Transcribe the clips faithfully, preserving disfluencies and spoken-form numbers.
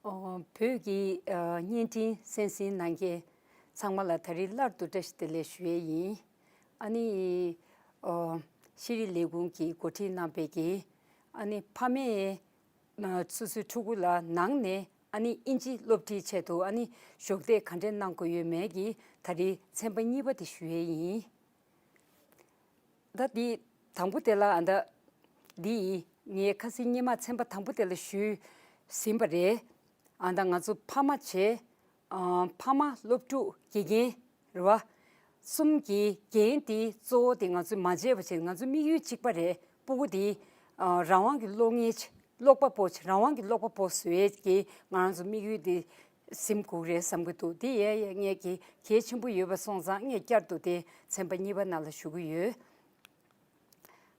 ཨོ། བོད་ཀྱི་ཨ་བརྙན་འཕྲིན་གསན་གཟིགས་གནང་མཁན་ཚང་མ་ལ་ད་རེས་སླར་དུ་བཀྲ་ཤིས་བདེ་ལེགས་ཞུ་ཡས་ཡིན། ཨ་ནི་ཨོ་ཤེས་རིག་ལས་ཁུངས་ཀྱིས་འགོ་ཁྲིད་གནང་པའི་གི་ཨ་ནི་ཕ་མས་ཨ་སོ་སོའི་ཕྲུ་གུ་ལ་ནང་ནས་ཨ་ནི་ཨིན་ཇི་སློབ་ཁྲིད་ཆེད་དུ་ཨ་ནི་གཞོགས་འདེགས་ག་འདྲས་གནང་དགོས་ཡོད་མེད་ཀྱི་ད་རེས་ཚན་པ་གཉིས་པ་དེ་ཞུ་ཡས་ཡིན། ད་འདི་དང་པོ་དེ་ལ་ཨ་ད་འདི་ཡིན། ངས་ཁ་སང་སྔོན་མ་ཚན་པ་དང་པོ་དེ་ལ་ཞུས་ཟིན་པ་རེད། ཨ་ད་ང་ཚོ་ཕ་མ་བྱས། ཨ་ཕ་མ་སློབ་ཕྲུག་དགེ་རྒན་རེད་བ། གསུམ་གྱི་འགན་དེ་གཙོ་བོ་དེ་ང་ཚོས་མ་བརྗེད་པ་བྱས། ང་ཚོ་དམིགས་ཡུལ་གཅིག་པ་རེད། སྤུ་གུ་དེ་ཨ་རང་དབང་གི་སློབ་གཉེར་བྱེད། ཀློག་པ་པོ་བྱེད། རང་དབང་གི་ཀློག་པ་པོ་བཟོ་ཡས་ཀྱི་ང་རང་ཚོ་དམིགས་ཡུལ་དེ་ཟིན་དགོས་རེད་བསམ་གྱི་འདུག་དེ་ཡས་ཡས་ངས་ཀྱི་གལ་ཆེན་པོ་ཡོད་པ་སོང་ཙང་ངས་བསྐྱར་དུ་དེ་ཚན་པ་གཉིས་པ་ནང་ལ་ཞུ་གི་ཡོད།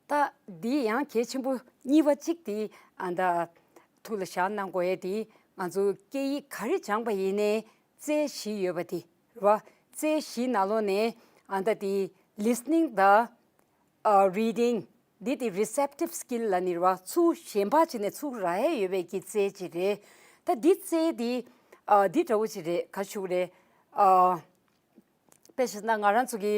ད་འདི་ཡང་གལ་ཆེན་པོ་གཉིས་པ་གཅིག་དེ་ཨ་ད་ཐུགས་ལ་བཞག་གནང་དགོས་ཡས་དེ་ང་ཚོ་སྐད་ཡིག་ག་རེ་སྦྱངས་པ་ཡིན་ནའི་རྩལ་བཞི་ཡོད་པ་དེ་རེད་བ། རྩལ་བཞི་ནང་ལོགས་ནས་ཨ་ད་དེ་listening དང་ཨ་reading འདི་དེ་receptive skill ལ་ནི་རེད་བ། ཚུར་ཞེན་པ་བྱས་ནས་ཚུར་རག་ཡས་ཡོད་པའི་གི་རྩལ་ཅིག་རེད། ད་འདི་རྩལ་འདི་ཨ་འདི་འདྲ་བོ་ཅིག་རེད། ག་ཞུ་རེད། ཨ་དཔེ་བཞག་ན་ང་རང་ཚོ་གི་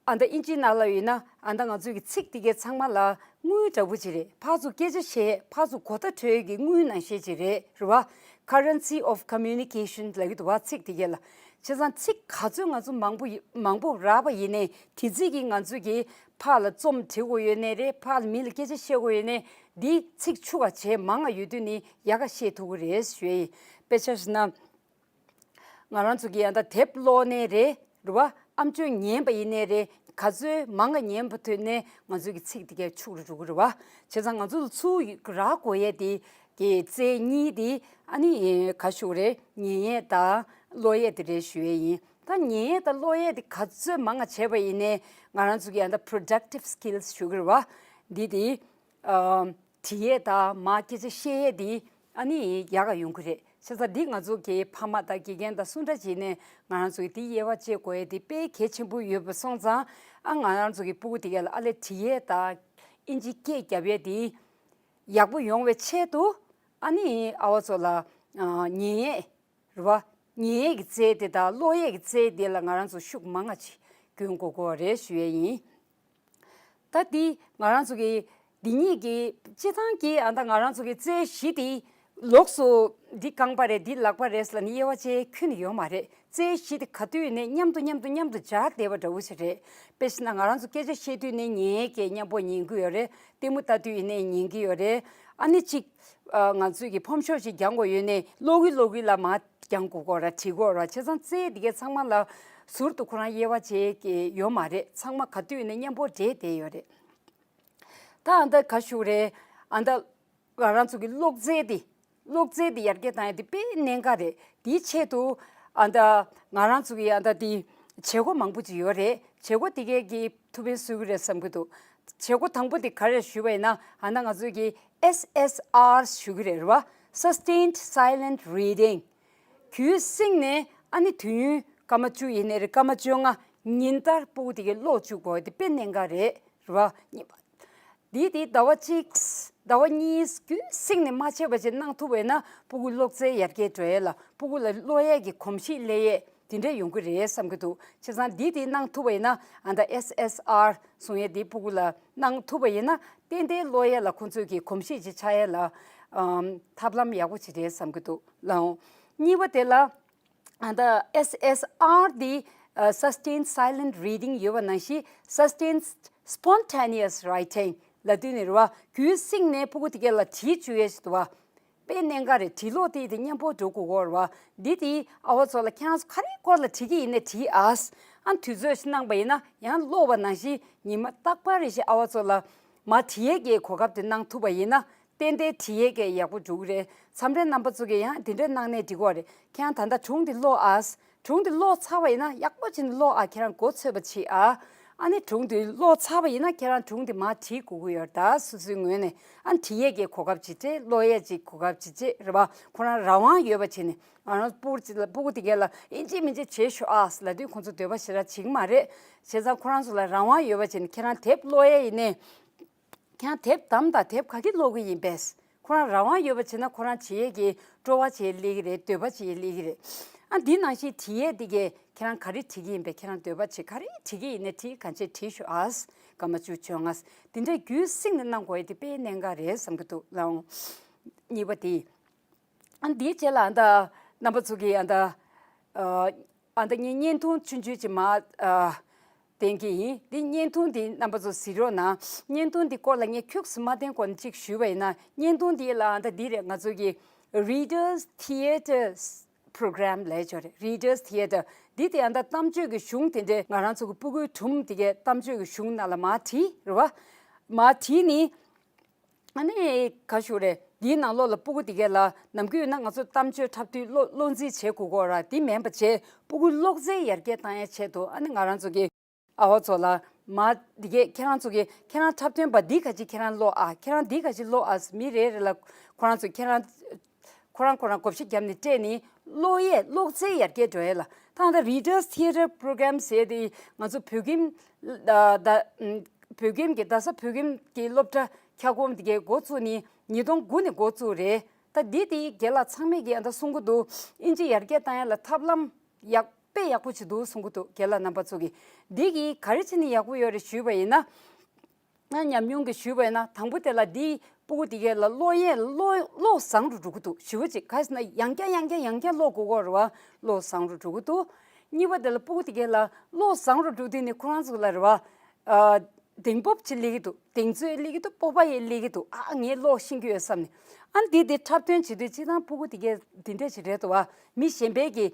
ཨ་ད་ཨིན་ཇི་ནང་ལ་ཡོད་ན་ཨ་ད་ང་ཚོ་གི་ཚིག་དེ་གའི་ཚང་མ་ལ་དངུལ་འདྲ་བོ་ཅིག་རེད། ཕར་ཚུར་སྐད་ཆ་བཤད། ཕར་ཚུར་གོ་བརྡ་འཕྲོད་ཀྱི་དངུལ་ནང་བཤད་ཅིག་རེད། རེད་བ། Currency of communication ལབ་ཀྱི་འདུག་བ། ཚིག་དེ་གའི་ལ། བྱས་ཙང་ཚིག་ག་ཚོད་ང་ཚོ་མང་པོ་ཡོད། མང་པོ་རག་པ་ཡིན་ནའི་དེ་ཚིག་གིས་ང་ཚོ་གི་ཕར་ལ་རྩོམ་འབྲི་དགོས་ཡོད་ནའི་རེད། ཕར་ལ་མི་ལ་སྐད་ཆ་བཤད་དགོས་ཡོད་ནའི་འདི་ཚིག་ཆུ་བ་བྱས་མང་ང་ཡོད་དུས་ནི་ཡག་ག་བཤད་ཐུབ་ཀྱི་རེད་ཞུ་ཡ་ཡིན། དཔེ་ཆ་བཞག་ན། ང་རང་ཚོ་གིས་ཡང་ད་དེབ་ཀློག་ནའི་རེད། རེད་བ། ཨམ་ཅོག་ཉན་པ་ཡིན་ནའི་རེད། ག་ཚོད་མང་ང་ཉན་པ་ཐོས་ནའི་ང་ཚོའི་གི་ཚིག་དེ་གས་ཕྱུག་རུ་འགྲོ་གི་རེད་བ། བྱས་ཙང་ང་ཚོ་ལ་ཚུར་རག་དགོས་ཡས་དེ་གི་རྩལ་གཉིས་དེ་ཨ་ནི་ག་ཞུ་རེད། ཉན་ཡས་དང་ཀློག་ཡས་དེ་རེད་ཞུ་ཡས་ཡིན། ད་ཉན་ཡས་དང་ཀློག་ཡས་དེ་ག་ཚོད་མང་ང་བྱས་པ་ཡིན་ནའི་ང་རང་ཚོ་གི་ཡང་ད་productive skills ཞུ་གི་རེད་བ། འདི་དེ། ཨ་དྲི་ཡས་དང་མར་སྐད་ཆ་བཤད་ཡས་འདི་ཨ་ནི་ཡག་ག་ཡོང་གི་རེད། བྱས་ཙང་འདི་ང་ཚོ་གི་ཕ་མ་དང་དགེ་རྒན་དང་སུ་འདྲ་བྱས་ནས་ང་རང་ཚོ་གི་འདི་དབྱེ་བ་འབྱེད་དགོས་ཡས་འདི་དཔེ་གལ་ཆེན་པོ་ཡོད་པ་སོང་ཙང་། ཨ་ང་རང་ཚོ་གི་སྤུ་གུ་དེ་གས་ལ་ཨ་ལས་དྲི་ཡས་དང་ཨིན་ཇི་སྐད་རྒྱབ་ཡས་འདི་ཡག་པོ་ཡོང་བའི་ཆེད་དུ་ཨ་ནི་ཨ་བ་ཚོ་ལ་ཨ་ཉན་ཡས། རེད་བ། ཉན་ཡས་ཀྱི་རྩལ་དེ་དང་ཀློག་ཡས་ཀྱི་རྩལ་དེ་ལ་ང་རང་ཚོ་ཤུགས་མང་ང་ཅིག་སྐྱོན་དགོས་ཀྱི་རེད་ཞུ་ཡས་ཡིན། ད་འདི་ང་རང་ཚོ་གི་འདི་གཉིས་ཀྱི་སྤྱི་བཏང་གི་ཨ་ད་ང་རང་ཚོ་གི་རྩལ་བཞི་དེ་ལོགས་སུ་འདི་རྐང་པ་རེད། འདི་ལག་པ་རེད་ལབ་ནས་དབྱེ་བ་ཕྱེ་ཁྱོན་ནས་ཡོད་མ་རེད། རྩལ་བཞི་དེ་ག་དུས་ཡིན་ནའི་མཉམ་དུ་མཉམ་དུ་མཉམ་དུ་སྦྱར་བསྡད་པ་འདྲ་བོ་ཞིག་རེད། དཔེ་བཞག་ན་ང་རང་ཚོ་སྐད་ཆ་བཤད་དུས་ནས་ཉན་ཡས་ཀྱི་མཉམ་པོ་ཉན་གྱི་ཡོད་རེད། ལྟད་མོ་ལྟ་དུས་ཡིན་ནའི་ཉན་གྱི་ཡོད་རེད། ཨ་ནི་གཅིག་ཨ་ང་ཚོས་ཀྱི་ཕོམ་ཤོག་ཅིག་རྒྱག་དགོས་ཡོད་ནའི་ཀློག་གི་ཀློག་གི་ལ་མར་རྒྱག་དགོས་ཀྱི་རེད། བྲིས་དགོས་རེད། བྱས་ཙང་རྩལ་འདི་གས་ཚང་མ་ལ་ཟུར་དུ་ཁོ་རང་དབྱེ་བ་འབྱེད་ཀྱི་ཡོད་མ་རེད། ཚང་མ་ག་དུས་ཡིན་ནའི་མཉམ་པོ་འདྲེས་བསྡད་ཡོད་རེད། ད་ཨ་ད་ག་ཞུ་རེད། ཨ་ད་ང་རང་ཚོ་གི་ཀློག་རྩལ་འདི་ཀློག་རྩལ་འདི་ཡར་རྒྱས་བཏང་ཡ་འདི་དཔེ་གནད་འགག་རེད། དེའི་ཆེད་དུ་ཨ་ད་ང་རང་ཚོ་གི་ཨ་ད་འདི་བྱེད་སྒོ་མང་པོ་ཅིག་ཡོད་རེད། བྱེད་སྒོ་དེ་གས་ཀྱི་ཐུགས་ཕན་གསོས་ཀྱི་རེད་བསམ་གྱི་འདུག་བྱེད་སྒོ་དང་པོ་དེ་ག་རེ་ཞུས་པ་ཡིན་ན་ཨ་ད་ང་ཚོ་གི་S S R ཞུ་གི་རེད། རེད་བ། Sustained Silent Reading། རྒྱུན་བསྲིངས་ནས་ཨ་ནི་དུས་ཡུན་སྐར་མ་བཅུ་ཡིན་ནའི་རེད། སྐར་མ་བཅོ་ལྔ་ཉིན་ལྟར་སྤུ་གུ་དེ་གས་ཀློག་བཅུག་དགོས་དེ་དཔེ་གནད་འགག་རེད། རེད་བ། འདི་དེ་ཟླ་བ་གཅིག་ཟླ་བ་གཉིས་རྒྱུན་བསྲིངས་ནས་མ་བྱས་པ་བྱས་གནང་ཐུབ་པ་ཡིན་ན་སྤུ་གུ་ཀློག་རྩལ་ཡར་རྒྱས་འགྲོ་ཡས་ལ་སྤུ་གུ་ལ་ཀློག་ཡས་ཀྱི་གོམས་གཤིས་སླེབས་ཡས་དེ་འདྲ་ཡོང་གི་རེད་བསམ་གྱི་འདུག་བྱས་ཙང་འདི་དེ་གནང་ཐུབ་པ་ཡིན་ན་ཨ་ད་S S R གསུང་ཡས་དེ་སྤུ་གུ་ལ་གནང་ཐུབ་པ་ཡིན་ན་ཏན་ཏན་ཀློག་ཡས་ལ་ཁོང་ཚོས་ཀྱི་གོམས་གཤིས་ཅིག་ཆགས་ཡས་ལ་ཨམ་ཐབས་ལམ་ཡག་པོ་ཅིག་རེད་བསམ་གྱི་འདུག་ལགས། གཉིས་པ་དེ་ལ། ཨ་ད་S S R འདི་ཨ་Sustained Silent Reading ཡོད་པ་ནང་བཞིན་Sustained Spontaneous Writing ལབ་དུས་ནི་རེད་བ། རྒྱུན་བསྲིངས་ནས་སྤུ་གུ་དེ་གས་ལ་བྲིས་བཅུག་ཡས་ཞིག་འདུག་བ། དཔེ་གནད་འགག་རེད། བྲིས་ཀློག་དེ་དེ་མཉམ་པོ་འགྲོ་དགོས་ཀྱི་རེད་བ། འདི་དེ་ཨ་བ་ཚོ་ལ་ཁྱེད་རང་ཚོ་ག་རེ་སྐོར་ལ་བྲིས་ཀྱི་ཡིན་ནའི་བྲིས་ཨ། ཨ་དུས་ཚོད་ཞིག་གནང་པ་ཡིན་ན་ཡང་ཀློག་པ་ནང་བཞིན་ཉི་མ་རྟག་པར་རེ་བཞིན་ཨ་བ་ཚོ་ལ་མར་བྲིས་ཡས་ཀྱི་གོ་སྐབས་དེ་གནང་ཐུབ་པ་ཡིན་ན། ཏན་ཏན་བྲིས་ཡས་ཀྱི་ཡག་པོ་འགྲོ་གི་རེད། མཚམས་རེ་རྣམ་པ་ཚོ་གིས་ཡང་དེ་འདྲས་གནང་ནས་འགྲིག་གི་རེད། ཁྱེད་རང་ད་ལྟ་སྒྲུང་དེ་ཀློག་ཨ། སྒྲུང་དེ་ཀློག་ཚར་བ་ཡིན་ན་ཡག་པོ་བྱས་ནས་ཀློག་ཨ། ཁྱེད་རང་མགོ་ཚོད་པ་བྱེད་ཨ། ཨ་ནི་སྒྲུང་དེ་ཀློག་ཚར་བ་ཡིན་ན་ཁྱེད་རང་སྒྲུང་དེ་མར་བྲིས་དགོས་ཀྱི་ཡོད་རེད། ད་སོ་སོའི་ངོས་ནས་ཨ་ནི་བྲིས་ཡས་ཀྱི་གོ་སྐབས་ཅིག་སྤྲད། ཀློག་ཡས་ཀྱི་གོ་སྐབས་ཅིག་སྤྲད། རེད་པ། ཁོ་རང་རང་དབང་ཡོད་པ་བྱས་ནས་ང་རང་སྤུ་གུ་ཅིག་ལ་སྤུ་གུ་དེ་གས་ལ་ཨིན་ཇི་མིན་ཇི་བྱེད་ཤོག་ཨ་ལབ་དུས་ཁོང་ཚོ་འདོད་པ་ཞེ་དྲག་བྱེད་ཀྱི་མ་རེད། བྱས་ཙང་ཁོ་རང་ཚོ་ལ་རང་དབང་ཡོད་པ་བྱས་ནས་ཁྱེད་རང་དེབ་ཀློག་ཡས་ཡིན་ནའི། ཁྱེད་རང་དེབ་བདམས་དང་། དེབ་ག་གི་ཀློག་གི་ཡིན་པས། ཁོ་རང་རང་དབང་ཡོད་པ་བྱས་ན་ཁོ་རང་བྱེད་ཡས་ཀྱི་སྤྲོ་བ་བྱེད་ཡས་སླེབས་ཀྱི་རེད། འདོད་པ་བྱེད་ཡས་སླེབས་ཀྱི་རེད། ཨ་འདི་ནང་བཞིན་བྲིས་ཡས་འདི་གས་ཁྱེད་རང་ག་རེ་བྲིས་ཀྱི་ཡིན་པས། ཁྱེད་རང་འདོད་པ་བྱེད་ག་རེ་བྲིས་ཀྱི་ཡིན་ནའི་བྲིས། གང་བྱེད་བྲིས་ཤོག་ཨ། སྐར་མ་བཅུ་བཅོ་ལྔ། འདི་འདྲའི་རྒྱུན་བསྲིངས་ནས་གནང་དགོས་ཡས་དེ་དཔེ་གནད་འགག་རེད་བསམ་གྱི་འདུག་ལགས། གཉིས་པ་དེ། ཨ་འདིའི་རྗེས་ལ་ཨ་ད་རྣམ་པ་ཚོ་གིས་ཨ་ད་ཨ་ད་ངས་བརྙན་ཐུང་ཆུང་ཆུང་ཅིག་མར་ཨ་བསྟན་གྱི་ཡིན། འདི་བརྙན་ཐུང་འདི་རྣམ་པ་ཚོ་གཟིགས་རོགས་གནང་། བརྙན་ཐུང་འདི་སྐོར་ལ་ངས་ཁྱུག་ཙམ་མ་བསྟན་གོང་ནས་ཅིག་ཞུས་པ་ཡིན་ན། བརྙན་ཐུང་འདི་ལ་ཨ་ད་འདི་རེད། ང་ཚོ་གི་Readers Theatre Program ལབ་ཡས་ཅིག་ཡོད་རེད། Readers Theatre འདི་དེ་ཨ་ད་གཏམ་བརྗོད་ཀྱི་གཞུང་དེ་འདྲས་ང་རང་ཚོ་གི་སྤུ་གུའི་སྒྲུང་དེ་གའི་གཏམ་བརྗོད་ཀྱི་གཞུང་ནང་ལ་མར་བྲིས་རེད་བ། མར་བྲིས་ནི། ཨ་ནི་ག་ཞུ་རེད། འདིའི་ནང་ལོགས་ལ་སྤུ་གུ་དེ་གས་ལ་ནམ་རྒྱུན་ཡིན་ན་ང་ཚོ་གཏམ་བརྗོད་འཁྲབ་དུས་བློ་བློ་འཛིན་བྱེད་དགོས་ཀྱི་ཡོད་རེད། དེ་མིན་པ་བྱས་སྤུ་གུའི་ཀློག་རྩལ་ཡར་རྒྱས་བཏང་ཡས་ཆེད་དུ་ཨ་ནི་ང་རང་ཚོ་གི་ཨ་བ་ཚོ་ལ་མ་འདི་གས་ཁྱེད་རང་ཚོ་གི་ཁྱེད་རང་འཁྲབ་སྟོན་པ་འདི་ག་ཅིག་ཁྱེད་རང་ཀློག་ཨ། ཁྱེད་རང་འདི་ག་ཅིག་ཀློག་ཨ། མི་རེ་རེ་ལ་ཁོ་རང་ཚོ་ཁྱེད་རང་ཁོ་རང་ཁོ་རང་བགོ་བཤའ་བརྒྱབ་ནས་སྤྲད་ནས་ཀློག་ཡས་ཀློག་རྩལ་ཡར་རྒྱས་འགྲོ་ཡས་ལ། ད་ལྟ་Readers Theatre Program ཟེར་དེ་ང་ཚོ་བོད་ཁྱིམ་ད་ད་བོད་ཁྱིམ་གྱི་རྡ་ས་བོད་ཁྱིམ་གྱི་སློབ་གྲྭ་ཁྱབ་ཁོངས་དེ་གའི་འགོ་བཙུགས་ནས་ཉིས་སྟོང་དགུ་ནས་འགོ་བཙུགས་རེད། ད་འདི་དེ་རྒན་ལགས་ཚང་མས་ཀྱི་ཨ་ད་གསུང་གི་འདུག་ཨིན་ཇི་ཡར་རྒྱས་བཏང་ཡ་ལ་ཐབས་ལམ་ཡག་དཔེ་ཡག་པོ་ཅིག་འདུག་གསུང་གི་འདུག་རྒན་ལགས་རྣམ་པ་ཚོ་གིས་འདི་གི་ག་རེ་བྱས་ནས་ཡག་པོ་ཡོད་རེད་ཞུས་པ་ཡིན་ན། ང་ཉམས་མྱོང་གིས་ཞུས་པ་ཡིན་ན་དང་པོ་དེ་ལ་འདི་སྤུ་གུ་དེ་གས་ལ་ཀློག་ཡས་བློ་བློ་བཟང་རུ་འགྲོ་གི་འདུག་ཞི་བ་ཅིག་ག་ཟེར་ན་ཡང་བསྐྱར་ཡང་བསྐྱར་ཡང་བསྐྱར་ཀློག་དགོས་ཀྱི་ཡོད་རེད་བ། བློ་བཟང་རུ་འགྲོ་གི་འདུག་གཉིས་པ་དེ་ལ་སྤུ་གུ་དེ་གས་ལ་བློ་བཟང་རུ་འགྲོ་དུས་ནི་ཁོ་རང་ཚོ་ལ་རེད་བ། ཨ་གདེང་སྤོབས་ཅིག་སླེབས་ཀྱི་འདུག་གདེང་ཚོད་སླེབས་ཀྱི་འདུག་སྤོབས་པ་ཡང་སླེབས་ཀྱི་འདུག་ཨ་ངས་ཀློག་ཤེས་ཀྱི་ཡོད་བསམ་ནས། ཨ་འདི་དེ་འཁྲབ་སྟོན་བྱེད་དུས་སྤྱིར་བཏང་སྤུ་གུ་དེ་གས་འདི་འདྲས་ཅིག་རེད་འདུག་བ། མི་གཞན་པའི་གི་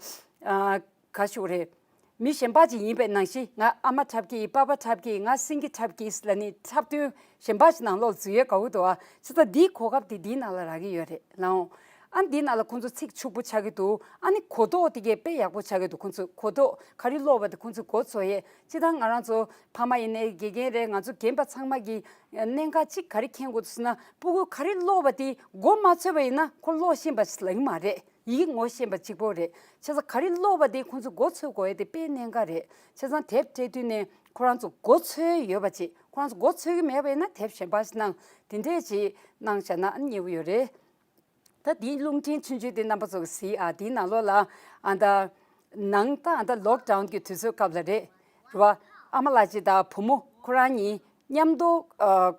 ཨ་ག་ཞུ་རེད། མི་གཞན་པ་ཅིག་ཡིན་པའི་ནང་བཞིན་ང་ཨ་མ་འཁྲབ་ཀྱི་པ་ཕ་འཁྲབ་ཀྱི་ང་སེང་གེ་འཁྲབ་ཀྱི་ལབ་ནས་འཁྲབ་སྟོན་གཞན་པ་ཞིག་ནང་ལོགས་འཛུལ་ཡས་དགའ་བོ་འདུག་ཨ། ཅི་ལྟར་འདིའི་གོ་སྐབས་དེ་འདིའི་ནང་ལ་རག་གི་ཡོད་རེད་ལགས། ཨ་འདིའི་ནང་ལ་ཁོང་ཚོ་ཚིག་ཕྱུག་པོ་ཆགས་ཀྱི་འདུག་ཨ་ནི་གོ་རྟོགས་དེ་གས་དཔེ་ཡག་པོ་ཆགས་ཀྱི་འདུག་ཁོང་ཚོ་གོ་རྟོགས་ག་རེ་ཀློག་པ་དེ་ཁོང་ཚོས་གོ་ཚོད་ཡས། སྤྱིར་བཏང་ང་རང་ཚོ་ཕ་མ་ཡིན་ནའི་དགེ་རྒན་རེད། ང་ཚོ་རྒན་པ་ཚང་མ་གིས་གནད་འགག་གཅིག་ག་རེ་མཁྱེན་དགོས་འདུག་ཟེར་ན་སྤུ་གུ་ག་རེ་ཀློག་པ་དེ་གོ་མ་ཚོད་པ་ཡིན་ན་ཁོ་ཀློག་ཤེས་པ་ཞིག་ལབ་ཀྱི་མ་རེད། ཡི་གེ་ངོ་ཤེས་པ་གཅིག་པོ་རེད། བྱས་ཙང་ག་རེ་ཀློག་པ་དེ་ཁོང་ཚོས་གོ་ཚོད་དགོས་ཡས་དེ་དཔེ་གནད་འགག་རེད། བྱས་ཙང་དེབ་སྤྲད་དུས་ནས་ཁོ་རང་ཚོ་གོ་ཚོད་ཡོད་པ་ཅིག་ཁོ་རང་ཚོ་གོ་ཚོད་ཀྱི་མེད་པ་ཡིན་ན་དེབ་གཞན་པ་ཞིག་གནང་དེ་འདྲས་ཅིག་གནང་བཞག་ན་སྙན་པོ་ཡོད་རེད། ད་དེའི་རླུང་འཕྲིན་ཆུང་ཆུང་དེ་རྣམ་པ་ཚོ་གིས་གཟིགས་ཨ། དེའི་ནང་ལོགས་ལ་ཨ་ད་ནང་ད་ཨ་ད་ལོག་ཌའུན་གྱི་དུས་ཚོད་སྐབས་ལ་རེད་རེད་བ། ཨ་མ་ལགས་ཅིག་དང་བུ་མོ་ཁོ་རང་གཉིས་མཉམ་དུ་ཨ་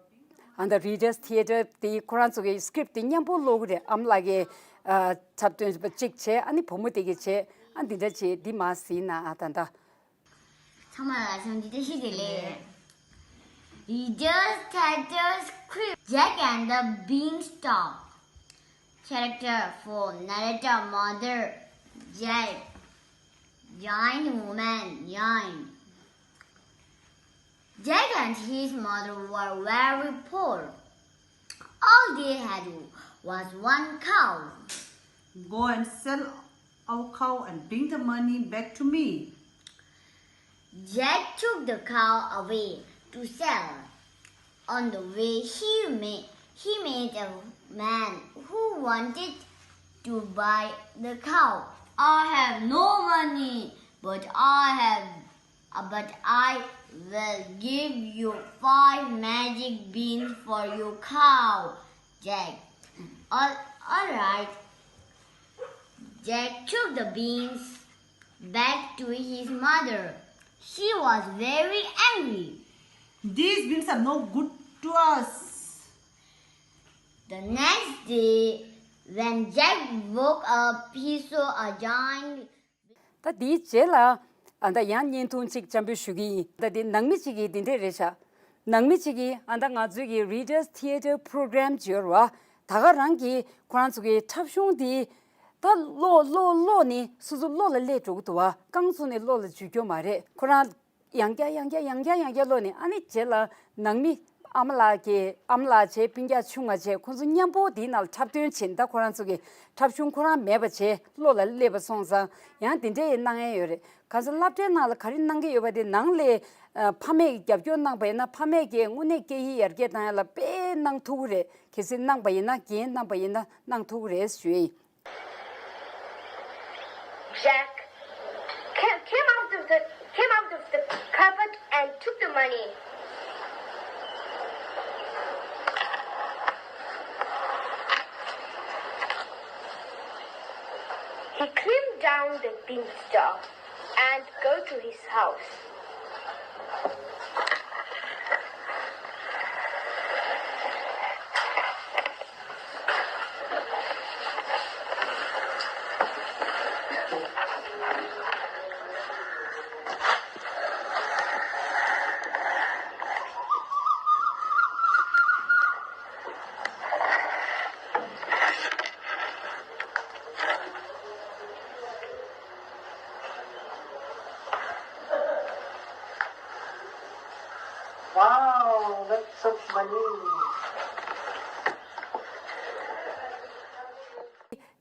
ཨ་ད་Readers Theatre དེ་ཁོ་རང་ཚོ་གི་script དེ་མཉམ་པོ་ཀློག་གི་རེད། ཨ་མ་ལགས་ཀྱིས་ཨ་འཁྲབ་སྟོན་པ་གཅིག་བྱས། ཨ་ནི་བུ་མོ་དེ་གིས་བྱས། ཨ་འདི་འདྲ་བྱས་འདི་མར་གཟིགས་ན་ཨ་ད་ད། ཚང་མ་ལ་འཚམས་འདྲི་བཀྲ་ཤིས་བདེ་ལེགས། Reader's Title Script Jack and the Beanstalk. Character four. Narrator: Mother. Jack. Giant woman. Giant. Jack and his mother were very poor. All they had was one cow. Go and sell our cow and bring the money back to me. Jack took the cow away to sell. On the way, he met, he met a man who wanted to buy the cow. I have no money, but I have uh, but I will give you five magic beans for your cow, Jack. All, all right. Jack took the beans back to his mother. She was very angry. These beans are no good to us. The next day, when Jack woke up, he saw a giant ད་དེའི་རྗེས་ལ་ཨ་ད་ཡང་བརྙན་ཐུང་གཅིག་འཆར་འབུལ་ཞུ་གི་ཡིན། ད་དེ་ནང་མི་གཅིག་གིས་འདི་འདྲས་རེད་བཞག་ནང་མི་གཅིག་གིས་ཨ་ད་ང་ཚོའི་གི་Readers Theatre Program ཅིག་ཡོད་རེད་བ། ད་ག་རང་གིས་ཁོ་རང་ཚོ་གི་འཁྲབ་གཞུང་འདི་ད་ཀློག་ཀློག་ཀློག་ནས་སོ་སོ་བློ་ལ་སླེབས་འགྲོ་གི་འདུག་བ། རྐང་བཙུགས་ནས་ཀློག་ལ་འཇུ་རྒྱུ་མ་རེད། ཁོ་རང་ཡང་བསྐྱར་ཡང་བསྐྱར་ཡང་བསྐྱར་ཡང་བསྐྱར་ཀློག་ནས། ཨ་ནི་རྗེས་ལ་ནང་མི་ཨ་མ་ལགས་ཀྱིས་ཨ་མ་ལགས་བྱས་སྤུན་ཀྱག་ཆུང་བ་བྱས་ཁོང་ཚོ་མཉམ་པོ་དེའི་ནང་ལ་འཁྲབ་སྟོན་བྱས་ནས། ད་ཁོ་རང་ཚོ་གི་འཁྲབ་གཞུང་ཁོ་རང་མེད་པ་བྱས་ཀློག་ལ་སླེབས་པ་སོང་ཙང་ཡང་དེ་འདྲས་གནང་ཡས་ཡོད་རེད། གང་ཟག་སློབ་གྲྭའི་ནང་ལ་ག་རེ་གནང་གི་ཡོད་པ་དེ་ནང་ལས་ཨ་ཕ་མས་རྒྱབ་སྐྱོར་གནང་པ་ཡིན་ན་ཕ་མས་ཀྱིས་དངོས་གནས་སྐད་ཡིག་ཡར་རྒྱས་བཏང་ཡ་ལ་དཔེ་གནང་ཐུབ་ཀྱི་རེད། གལ་སྲིད་གནང་པ་ཡིན་ན་འགན་གནང་པ་ཡིན་ན་གནང་ཐུབ་ཀྱི་རེད་ཞུ་ཡས་ཡིན། Jack came, came out of the, came out of the cupboard and took the money. He climbed down the beanstalk and go to his house. Wow, lots of money.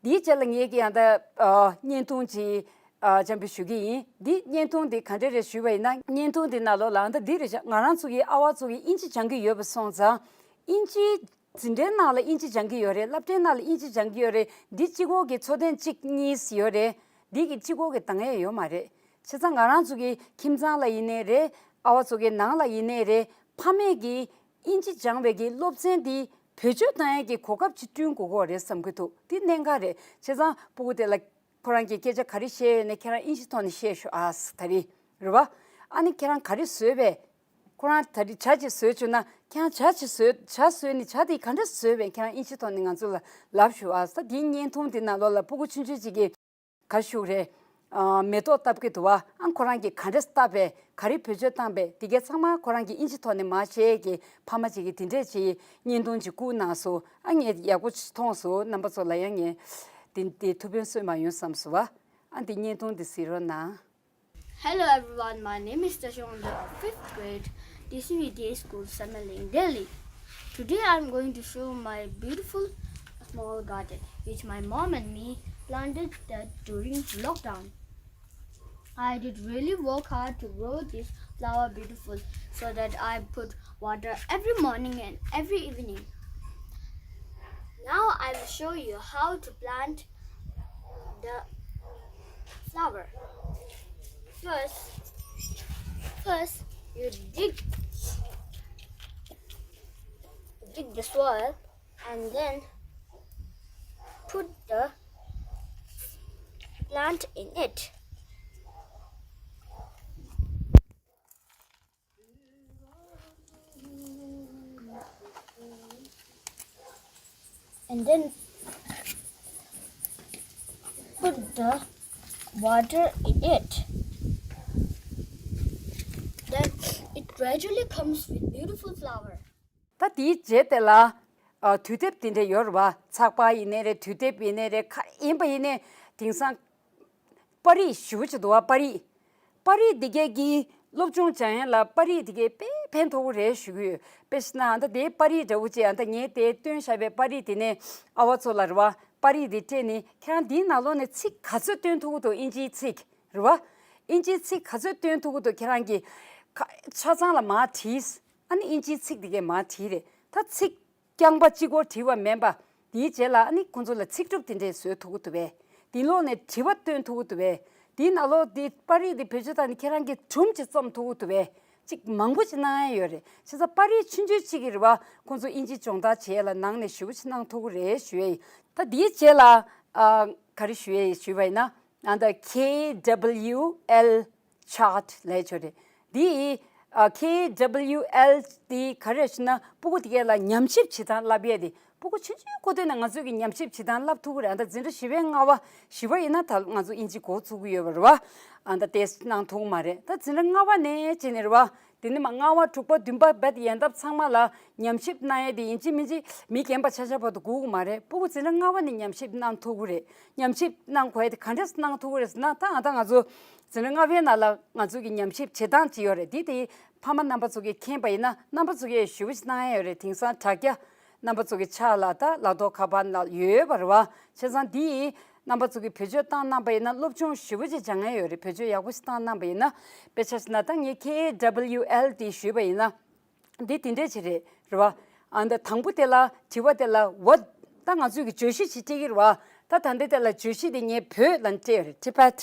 འདིའི་རྗེས་ལ་ངེད་ཀྱིས་ཡང་ད་བརྙན་ཐུང་ཅིག་འཆམ་པོ་ཞུ་གི་ཡིན། འདི་བརྙན་ཐུང་འདི་ག་འདྲ་རེད་ཞུས་པ་ཡིན་ན། བརྙན་ཐུང་འདི་ནང་ལོགས་ལ་ད་འདི་རེད་ཤག་ང་རང་ཚོ་གི་ཨ་བ་ཚོ་གི་དབྱིན་ཇི་སྦྱང་གི་ཡོད་པ་སོང་ཙང་། དབྱིན་ཇི་འཛིན་གྲྭའི་ནང་ལ་དབྱིན་ཇི་སྦྱང་གི་ཡོད་རེད། སློབ་གྲྭའི་ནང་ལ་དབྱིན་ཇི་སྦྱང་གི་ཡོད་རེད། འདི་གཅིག་པོ་གི་འཚོ་རྟེན་གཅིག་གཉིས་ཡོད་རེད། འདི་གི་གཅིག་པོ་གི་འདང་ཡས་ཡོད་མ་རེད། བྱས་ཙང་ང་རང་ཚོ་གི་ཁྱིམ་ཚང་ལ་ཡིན་ནའི་རེད། ཨ་བ་ཚོ་གི་ནང་ལ་ཡིན་ནའི་རེད། ཕ་མས་གི་དབྱིན་ཇི་སྦྱང་བའི་གི་སློབ་ཚན་འདི་བེད་སྤྱོད་བཏང་ཡས་ཀྱི་གོ་སྐབས་ཅིག་བསྐྲུན་དགོས་ཀྱི་རེད་བསམ་གྱི་འདུག་འདི་གནད་འགག་རེད། བྱས་ཙང་སྤུ་གུ་དེ་ལ་ཁོ་རང་གིས་སྐད་ཆ་ག་རེ་བཤད་ཡོད་ནའི་ཁྱེད་རང་དབྱིན་ཇི་ཐོག་ནས་བཤད་ཤོག་ཨ་ཟེར། ད་རེད་རེད་བ། ཨ་ནི་ཁྱེད་རང་ག་རེ་བཟོས་པས། ཁོ་རང་ད་རེས་ཇ་ཅིག་བཟོས་བཅུག་ན། ཁྱེད་རང་ཇ་ཅིག་བཟོས། ཇ་བཟོས་ནི་ཇ་དེ་ག་འདྲ་བཟོས་པས། ཁྱེད་རང་དབྱིན་ཇི་ཐོག་ནས་ང་ཚོ་ལ་ལབ་ཤོག་ཨ་ཟེར། ད་དེའི་བརྙན་ཐུང་དེ་ནང་ལོགས་ལ་སྤུ་གུ་ཆུང་ཆུང་ཅིག་གིས་ག་ཞུ་རེད། ཨ། མེ་ཏོག་བཏབ་ཀྱི་འདུག་བ། ཨ། ཁོ་རང་གིས་ག་འདྲས་བཏབ་པས། ག་རེ་བེད་སྤྱོད་བཏང་པས། དེ་གའི་ཚང་མ་ཁོ་རང་གིས་དབྱིན་ཇི་ཐོག་ནས་མར་བཤད་ཀྱི་ཕ་མ་ཅིག་གིས་དེ་འདྲས་ཅིག་བརྙན་ཐུང་ཅིག་བསྐུར་གནང་སོང་། ཨ། ངས་ཡག་པོ་ཅིག་མཐོང་སོང་། རྣམ་པ་ཚོ་ལ་ཡང་ངས་དེ་དེ་ཐུགས་ཕན་གསོས་མ་ཡོང་བསམ་སོང་བ། ཨ། འདི་བརྙན་ཐུང་འདི་གཟིགས་རོགས་གནང་། Hello everyone, my name is Tashonda of fifth grade, D C V D A school, Sanaling, Delhi. Today I am going to show my beautiful small garden which my mom and me planted that during lockdown. I did really work hard to grow this flower beautiful so that I put water every morning and every evening. Now I will show you how to plant the flower. First, first you dig, dig the soil and then put the plant in it. And then put the water in it. Then it gradually comes with beautiful flower. ད་དེའི་རྗེས་དེ་ལ། ཨ། དུས་དེབ་དེ་འདྲ་ཡོད་རེད་བ། ཚགས་པར་ཡིན་ནའི་རེད། དུས་དེབ་ཡིན་ནའི་རེད། ག་རེ་ཡིན་པ་ཡིན་ནའི་དེང་སང་པར་རིས་ཞེ་པོ་ཅིག་འདུག་བ། པར་རིས། པར་རིས་འདི་གས་ཀྱིས་སློབ་སྦྱོང་སྦྱང་ཡས་ལ་པར་རིས་འདི་གས་དཔེ་ཕན་ཐོགས་ཀྱི་རེད་ཞུ་གི་ཡོད། དཔེ་བཞག་ན་ཨ་ད་དེའི་པར་རིས་འདྲ་བོ་ཅིག་ཨ་ད་ངས་དེ་བཏོན་བཞག་པའི་པར་རིས་དེ་ནས་ཨ་བ་ཚོ་ལ་རེད་བ། པར་རིས་འདི་སྤྲད་ནས་ཁྱེད་རང་འདིའི་ནང་ལོགས་ནས་ཚིག་ག་ཚོད་བཏོན་ཐུབ་ཀྱི་འདུག་དབྱིན་ཇིའི་ཚིག་རེད་བ། དབྱིན་ཇིའི་ཚིག་ག་ཚོད་བཏོན་ཐུབ་ཀྱི་འདུག་ཁྱེད་རང་གིས་ག་ཆ་ཚང་ལ་མར་བྲིས། ཨ་ནི་དབྱིན་ཇིའི་ཚིག་འདི་གས་མར་བྲིས་རེད། ད་ཚིག་རྐྱང་པ་གཅིག་པོ་བྲིས་པ་མིན་པ། དེའི་རྗེས་ལ་ཨ་ནི་ཁོང་ཚོ་ལ་ཚིག་གྲུབ་དེ་འདྲས་བཟོ་ཐུབ་ཀྱི་འདུག་པས། དེ་ལོགས་ནས་དྲི་བ་བཏོན་ཐུབ་ཀྱི་འདུག་པས། དེའི་ནང་ལོགས་དེ་པར་རིས་དེ་བེད་སྤྱོད་བཏང་ནས་ཁྱེད་རང་གིས་སྒྲུང་ཅིག་རྩོམ་ཐུབ་ཀྱི་འདུག་པས། ཅིག་མང་པོ་ཅིག་གནང་ཡ་ཡོད་རེད། བྱས་ཙང་པར་རིས་ཆུང་ཆུང་ཅིག་གིས་རེད་བ། ཁོང་ཚོ་དབྱིན་ཇི་སྦྱོང་བརྡར་བྱེད་ཡ་ལ་ནང་ནས་ཞེ་པོ་ཅིག་གནང་ཐུབ་ཀྱི་རེད་ཞུ་ཡ་ཡིན། ད་དེའི་རྗེས་ལ་ཨ་ག་རེ་ཞུ་ཡ་ཡིན་ཞུས་པ་ཡིན་ན། ཨ་ད་ཁེ་ཌབ་ལིའུ་ཨེལ་ཆར་ཊི་ལབ་ཡ་ཅིག་ཡོད་རེད། འདི་ཨ་ཁེ་ཌབ་ལིའུ་ཨེལ་འདི་ག་རེ་ཞུ་ན་སྤུ་གུ་དེ་གས་ལ་ཉམས་ཞིབ་བྱེད་སྟངས་བསླབ་ཡས་དེ། སྤུ་གུ་ཆུང་ཆུང་ཁོ་ཐོན་ནས་ང་ཚོས་ཀྱི་ཉམས་ཞིབ་བྱེད་སྟངས་བསླབ་ཐུབ་ཀྱི་རེད། ཨ་ད་འཛིན་གྲྭ་བཞི་པའི་ལྔ་པ་བཞི་པ་ཡིན་ན་ད་ང་ཚོ་དབྱིན་ཇི་གོ་ཚུགས་ཀྱི་ཡོད་པ་རེད་བ། ཨ་ད་ཏོག་ཙམ་གནང་ཐུབ་ཀྱི་མ་རེད། ད་འཛིན་གྲྭ་ལྔ་པ་ནས་བྱས་ནས་རེད་བ། དེ་ནས་མར་ལྔ་པ་དྲུག་པ་བདུན་པ་བར་དུ་ཡན་འདབ་ཚང་མ་ལ་ཉམས་ཞིབ་གནང་ཡས་དེ་ཡིན་གཅིག་མིན་གཅིག་མི་རྒན་པ་ཆ་ཆ་བར་དུ་དགོས་ཀྱི་མ་རེད། སྤུ་གུ་འཛིན་གྲྭ་ལྔ་པ་ནས་ཉམས་ཞིབ་གནང་ཐུབ་ཀྱི་རེད། ཉམས་ཞིབ་གནང་དགོས་ཡས་དེ་ག་འདྲས་གནང་ཐུབ་ཀྱི་རེད་ཟེར་ན། ད་ཨ་ད་ང་ཚོ་འཛིན་གྲྭ་ལྔ་པའི་ནང་ལ་ང་ཚོ་གི་ཉམས་ཞིབ་བྱེད་སྟངས་ཅིག་ཡོད་རེད། དེ་དེ་ཕ་མ་རྣམ་པ་ཚོ་གིས་མཁྱེན་པ་ཡིན་ན་རྣམ་པ་ཚོ་གིས་ཞེ་པོ་ཅིག་གནང་ཡ་ཡོད་རེད། དེང་སང་དྲ་རྒྱ་རྣམ་པ་ཚོ་གི་ཕྱག་ལ་ད་ལག་ཐོག་ཁ་པར་ནང་ཡོད་པ་རེད་བ། བྱས་ཙང་འདི་རྣམ་པ་ཚོ་གིས་བེད་སྤྱོད་བཏང་གནང་པ་ཡིན་ན་སློབ་སྦྱོང་ཞེ་པོ་ཅིག་སྦྱང་ཡ་ཡོད་རེད། བེད་སྤྱོད་ཡག་པོ་ཞིག་བཏང་གནང་པ་ཡིན་ན། དཔེ་ཆ་བཞག་ན་ད་ངས་ཁེ་ཨེ་ཌབ་ལིའུ་ཨེལ་འདི་ཞུས་པ་ཡིན་ན། འདི་དེ་འདྲས་ཅིག་རེད། རེད་བ། ཨ་ད་དང་པོ་དེ་ལ་དྲི་བ་དེ་ལ་what ད་ང་ཚོས་ཀྱི་བརྗོད་གཞི་ཅིག་སྤྲད་ཀྱི་རེད་བ། ད་ད་འདི་དེ་ལ་བརྗོད་གཞི་དེ་ངས་བོད་ལ་སྤྲད་ཡོད་རེད། Tibet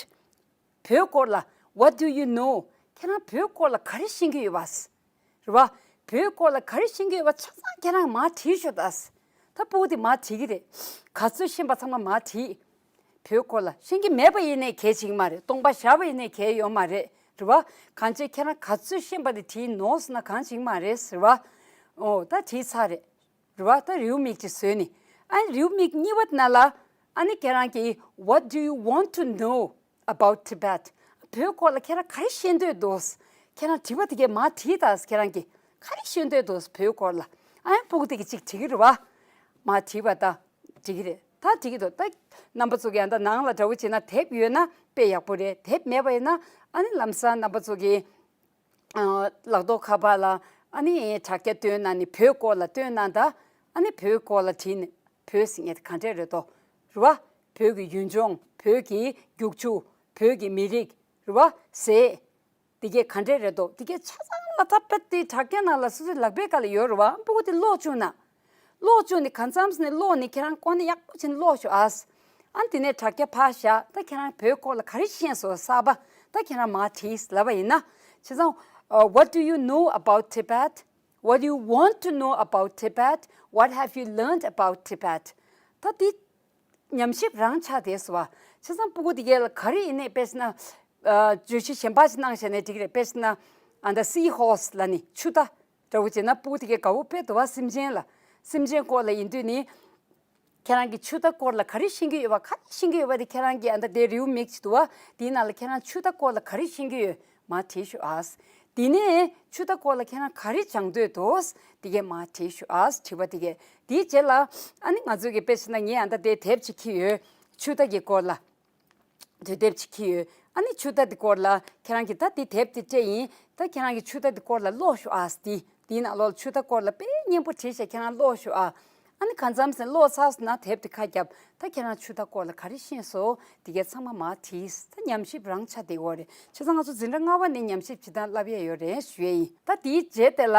བོད་སྐོར་ལ། What do you know? ཁྱེད་རང་བོད་སྐོར་ལ་ག་རེ་ཤེས་ཀྱི་ཡོད་པ། རེད་བ། བོད་སྐོར་ལ་ག་རེ་ཤེས་ཀྱི་ཡོད་པ་ཆ་ཚང་ཁྱེད་རང་མར་བྲིས་ཤོག་ད། ད་སྤུ་གུ་དེ་མར་བྲིས་ཀྱི་རེད། ག་ཚོད་ཤེས་པ་ཚང་མ་མར་བྲིས། བོད་སྐོར་ལ་ཤེས་ཀྱི་མེད་པ་ཡིན་ནའི་གལ་ཆེ་གི་མ་རེད། སྟོང་པ་བཞག་པ་ཡིན་ནའི་གལ་ཡོད་མ་རེད། རེད་བ། གང་ཅི་ཁྱེད་རང་ག་ཚོད་ཤེས་པ་དེ་བྲིས་ནོར་སོང་ན་གང་བྱེད་ཀྱི་མ་རེད་ཟེར་བ། ཨོ་ད་བྲིས་ཚར་རེད། རེད་བ། ད་རེའུ་མིག་ཅིག་བཟོས་ནས། ཨ་ནི་རེའུ་མིག་གཉིས་པ་ནང་ལ། ཨ་ནི་ཁྱེད་རང་གིས། What do you want to know about Tibet? བོད་སྐོར་ལ་ཁྱེད་རང་ག་རེ་ཤེས་འདོད་འདུག་ཁྱེད་རང་དྲི་བ་དེ་གས་མར་དྲིས་དང་། ཁྱེད་རང་གིས་ག་རེ་ཤེས་འདོད་འདུག་བོད་སྐོར་ལ། ཨ་ནི་སྤུ་གུ་དེ་གིས་ཅིག་དྲི་གི་རེད་བ། མར་དྲིས་པ་ད་འགྲིག་གི་རེད། ད་འགྲིག་གི་འདུག་ད་རྣམ་པ་ཚོ་གིས་ཨ་ད་ནང་ལ་འདྲ་བོ་བྱས་ན། དེབ་ཡོད་ན་དཔེ་ཡག་པོ་རེད། དེབ་མེད་པ་ཡིན་ན་ཨ་ནི་ལམ་སང་རྣམ་པ་ཚོ་གིས། ཨ། ལག་ཐོག་ཁ་པར་ལ་ཨ་ནི་དྲ་རྒྱ་བཏོན་གནང་ནས་བོད་སྐོར་ལ་བཏོན་གནང་དང་། ཨ་ནི་བོད་སྐོར་ལ་བྲིས་ནས། བོད་ཟེར་མཁན་དེ་ག་འདྲས་རེད་དོ། རེད་བ། བོད་ཀྱི་ཡུལ་ལྗོངས། བོད་ཀྱི་རྒྱུག་ཆུ། བོད་ཀྱི་མི་རིགས། རེད་བ། ཟས། དེ་གས་ག་འདྲས་རེད་དོ། དེ་གས་ཆ་ཚང་ལ་ད་དཔེ་དེ་དྲ་རྒྱ་ནང་ལ་སོ་སོའི་ལག་པའི་སྒང་ལ་ཡོད་རེད་བ། སྤུ་གུ་དེ་ཀློག་བཅུག་ན། ཀློག་བཅུག་ནས་གང་འཚམས་ནས་ཀློག་ནས་ཁྱེད་རང་ཀོ་ནས་ཡག་པོ་བྱས་ནས་ཀློག་ཤོག་ཨ། ཨ་ནི་དེ་ནས་དྲ་རྒྱ་ཕར་བཞག་ད་ཁྱེད་རང་བོད་སྐོར་ལ་ག་རེ་ཤེས་སོང་གསར་པ། ད་ཁྱེད་རང་མར་བྲིས་ལབ་པ་ཡིན་ན། བྱས་ཙང་། Uh, what do you know about Tibet? What do you want to know about Tibet? What have you learned about Tibet? ད་དེ་ཉམས་ཞིབ་རང་ཆགས་བསྡད་སོང་བ། བྱས་ཙང་སྤུ་གུ་དེ་གས་ལ་ག་རེ་ཡིན་ནའི་དཔེར་ན། ཨ། བརྗོད་གཞི་གཞན་པ་ཞིག་གནང་བཞག་ནའི་འགྲིག་རེད། དཔེར་ན། ཨ། ད་སི་ཧོ་སི་ལབ་ནི་ཆུ་རྟ། འདྲ་བོ་བྱས་ན་སྤུ་གུ་དེ་གས་དགའ་བོ་དཔེ་འདུག་བ། སེམས་ཅན་ལ། སེམས་ཅན་སྐོར་ལ་ཡིན་དུས་ནི། ཁྱེད་རང་གིས་ཆུ་རྟ་སྐོར་ལ་ག་རེ་ཤེས་ཀྱི་ཡོད་པ། ག་རེ་ཤེས་ཀྱི་ཡོད་པ་དེ་ཁྱེད་རང་གིས། ཨ། ད་དེ་རེའུ་མིག་ཅིག་འདུག་བ། དེའི་ནང་ལ་ཁྱེད་རང་ཆུ་རྟ་སྐོར་ལ་ག་རེ་ཤེས་ཀྱི་ཡོད། མར་བྲིས་ཤོག་ཨ། དེ་ནས་ཆུ་རྟ་སྐོར་ལ་ཁྱེད་རང་ག་རེ་སྦྱང་འདོད་འདུག་དེ་གས་མར་བྲིས་ཤོག་ཨ། དྲི་བ་དེ་གས། དེའི་རྗེས་ལ་ཨ་ནི་ང་ཚོ་གིས་དཔེ་བྱས་ན། ངས་ཨ་ད་དེ་དེབ་ཅིག་ཁྱེར་ཡོད། ཆུ་རྟ་གི་སྐོར་ལ་དུས་དེབ་ཅིག་ཁྱེར་ཡོད། ཨ་ནི་ཆུ་རྟ་དེ་སྐོར་ལ་ཁྱེད་རང་གིས། ད་དེ་དེབ་དེ་སྤྲད་ཡིན། ད་ཁྱེད་རང་གིས་ཆུ་རྟ་དེ་སྐོར་ལ་ཀློག་ཤོག་ཨ། དེ་དེའི་ནང་ལོགས་ལ་ཆུ་རྟ་སྐོར་ལ་དཔེ་སྙན་པོ་བྲིས་བཞག་ཁྱེད་རང་ཀློག་ཤོག་ཨ། ཨ་ནི་གང་འཚམས་ཟིན་ཀློག་ཚར་སོང་ན་དེབ་དེ་ཁ་བརྒྱབ། ད་ཁྱེད་རང་ཆུ་རྟ་སྐོར་ལ་ག་རེ་ཤེས་སོང་དེ་གས་ཚང་མ་མར་བྲིས། ད་ཉམས་ཞིབ་རང་ཆགས་བསྡད་ཡོད་རེད། བྱས་ཙང་ང་ཚོ་འཛིན་གྲྭ་ལྔ་པ་ནས་ཉམས་ཞིབ་བྱེད་སྟངས་བསླབ་ཡས་ཡོད་རེད་ཞུ་ཡས་ཡིན། ད་དེའི་རྗེས་དེ་ལ།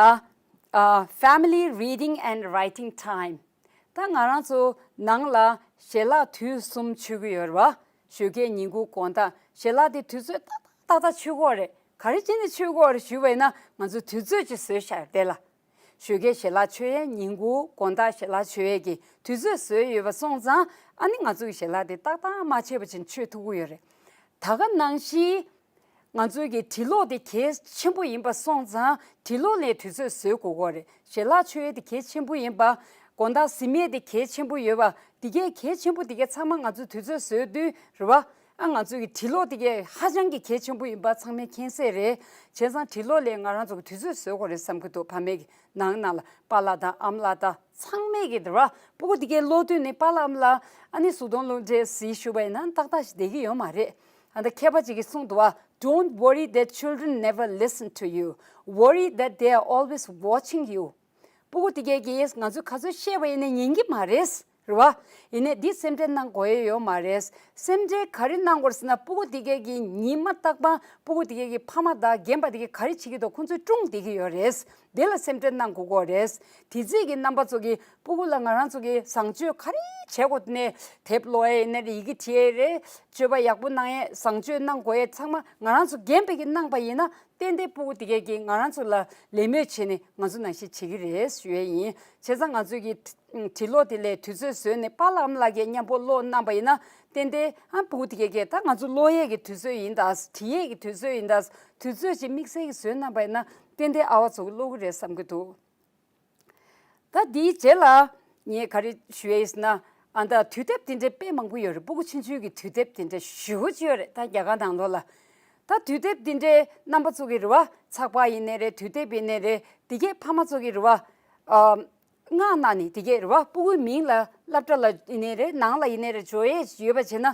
ཨ། Family Reading and Writing Time། ད་ང་རང་ཚོ་ནང་ལ་ཞལ་ལག་དུས་གསུམ་མཆོད་ཀྱི་ཡོད་རེད་བ། ཞོགས་ཀས་ཉིན་གུང་དགོང་དག་ཞལ་ལག་དེ་དུས་ཚོད་ཏག་ཏག་ཏག་ཏག་མཆོད་དགོས་རེད། ག་རེ་བྱས་ནས་མཆོད་དགོས་རེད་ཞུས་པ་ཡིན་ན། ང་ཚོ་དུས་ཚོད་ཅིག་བཟོས་བཞག་ཡོད་དེ་ལ། ཞོགས་ཀས་ཞལ་ལག་མཆོད་ཡས། ཉིན་གུང་དགོང་དག་ཞལ་ལག་མཆོད་ཡས་ཀྱི་དུས་ཚོད་བཟོས་ཡོད་པ་སོང་ཙང་། ཨ་ནི་ང་ཚོ་གི་ཞལ་ལག་དེ་ཏག་ཏག་མ་མཆོད་པ་བྱས་ནས་མཆོད་ཐུབ་ཀྱི་ཡོད་རེད། ད་ག་ནང་བཞིན། ང་ཚོའི་གི་འབྲི་ཀློག་དེ་གལ་ཆེན་པོ་ཡིན་པ་སོང་ཙང་། འབྲི་ཀློག་ལ་དུས་ཚོད་བཟོ་དགོས་ཀྱི་ཡོད་རེད། ཞལ་ལག་མཆོད་ཡས་དེ་གལ་ཆེན་པོ་ཡིན་པ། དགོང་དག་གཟིམ་ཡས་དེ་གལ་ཆེན་པོ་ཡོད་པ། དེ་གས་གལ་ཆེན་པོ་དེ་གས་ཚང་མ་ང་ཚོས་དུས་ཚོད་བཟོས་དུས་རེད་བ། ཨ། ང་ཚོའི་གི་འབྲི་ཀློག་དེ་གས་ཧ་ཅང་གི་གལ་ཆེན་པོ་ཡིན་པ་ཚང་མས་མཁྱེན་གསལ་རེད། བྱས་ཙང་འབྲི་ཀློག་ལ་ང་རང་ཚོ་གི་དུས་ཚོད་བཟོ་དགོས་རེད་བསམ་གྱི་འདུག་ཕ་མའི་གི་ནང་ན་ལ་པཱ་ལགས་དང་ཨ་མ་ལགས་དང་ཚང་མས་གི་རེད་བ། སྤུ་གུ་དེ་གས་ཀློག་དུས་ནས་པཱ་ལགས་ཨ་མ་ལགས་ཨ་ནི་གཟུགས་མཐོང་སློབ་གྲྭའི་གཟིགས་ཞུ་བ་ཡིན་ན་ཏག་ཏག་ཞིག་བསྡད་ཀྱི་ཡོད་མ་རེད། ཨ། ད་མཁས་པ་ཅིག་གིས་གསུངས་འདུག་བ། Don't worry that children never listen to you. Worry that they are always watching you. སྤུ་གུ་དེ་གས་ཀྱིས་ང་ཚོས་ག་ཚོད་བཤད་པ་ཡིན་ནའི་ཉན་གྱི་མ་རེད། རེད་བ། ཡིན་ནའི་འདི་སེམས་ཁྲལ་གནང་དགོས་ཡས་ཡོད་མ་རེད། སེམས་ཁྲལ་ག་རེ་གནང་དགོས་རེད་ཟེར་ན། སྤུ་གུ་དེ་གས་ཀྱིས་ཉི་མ་རྟག་པར་སྤུ་གུ་དེ་གས་ཀྱི་ཕ་མ་དང་རྒན་པ་དེ་གས་ག་རེ་བྱེད་ཀྱི་འདུག་ཁོང་ཚོས་སྲུང་བསྡད་ཀྱི་ཡོད་རེད། དེ་ལ་སེམས་ཁྲལ་གནང་དགོས་ཀྱི་རེད། དེ་རྗེས་ཀྱི་རྣམ་པ་ཚོ་གིས་སྤུ་གུ་ལ་ང་རང་ཚོ་གིས་བཟང་སྤྱོད་ག་རེ་བྱེད་དགོས་ནའི། དེབ་ཀློག་ཡས་ཡིན་ནའི་རེད། ཡི་གེ་བྲིས་ཡས་རེད། སྤྱོད་པ་ཡག་པོ་གནང་ཡས། བཟང་སྤྱོད་གནང་དགོས་ཡས་ཚང་མ་ང་རང་ཚོ་རྒན་པ་གིས་གནང་པ་ཡིན་ན། ཏན་ཏན་སྤུ་གུ་དེ་གས་ཀྱིས་ང་རང་ཚོ་ལ་ལད་མོ་བྱས་ནས་ང་ཚོ་ནང་བཞིན་བྱེད་ཀྱི་རེད་ཞུ་ཡས་ཡིན། བྱས་ཙང་ང་ཚོས་ཀྱི་འབྲི་ཀློག་དེ་ལ་དུས་ཚོད་བཟོས་ནས་པཱ་ལགས་ཨ་མ་ལགས་ཀྱིས་མཉམ་པོ་ཀློག་གནང་པ་ཡིན་ན། ཏན་ཏན་ཨ་སྤུ་གུ་དེ་གས་ཀྱིས་ད་ང་ཚོ་ཀློག་ཡས་ཀྱི་དུས་ཚོད་ཡིན་ད། བྲིས་ཡས་ཀྱི་དུས་ཚོད་ཡིན་ད། དུས་ཚོད་ཅིག་དམིགས་བསལ་གྱི་བཟོས་གནང་པ་ཡིན་ན། ཏན་ཏན་ཨ་བ་ཚོ་གིས་ཀློག་གི་རེད་བསམ་གྱི་འདུག་ད་འདིའི་རྗེས་ལ་ངས་ག་རེ་ཞུ་ཡས་ཡིན་ཟེར་ན། ཨ། ད་དུས་དེབ་དེ་འདྲའི་དཔེ་མང་པོ་ཡོད་རེད། སྤུ་གུ་ཆུང་ཆུང་གི་དུས་དེབ་དེ་འདྲ་ཞེ་པོ་ཅིག་ཡོད་རེད། ད་རྒྱ་གར་ནང་ལོགས་ལ། ད་དུས་དེབ་དེ་འདྲའི་རྣམ་པ་ཚོ་གིས་རེད་བ། ཚགས་པར་ཡིན་ནའི་རེད། དུས་དེབ་ཡིན་ནའི་རེད། དེ་གས་ཕ་མ་ཚོ་གིས་རེད་བ། ཨ། མངགས་གནང་ནས་དེ་གས་རེད་བ། སྤུ་གུའི་མིང་ལ་སློབ་གྲྭ་ལ་ཡིན་ནའི་རེད། ནང་ལ་ཡིན་ནའི་རེད། འབྱོར་ཡས་ཡོད་པ་བྱས་ན།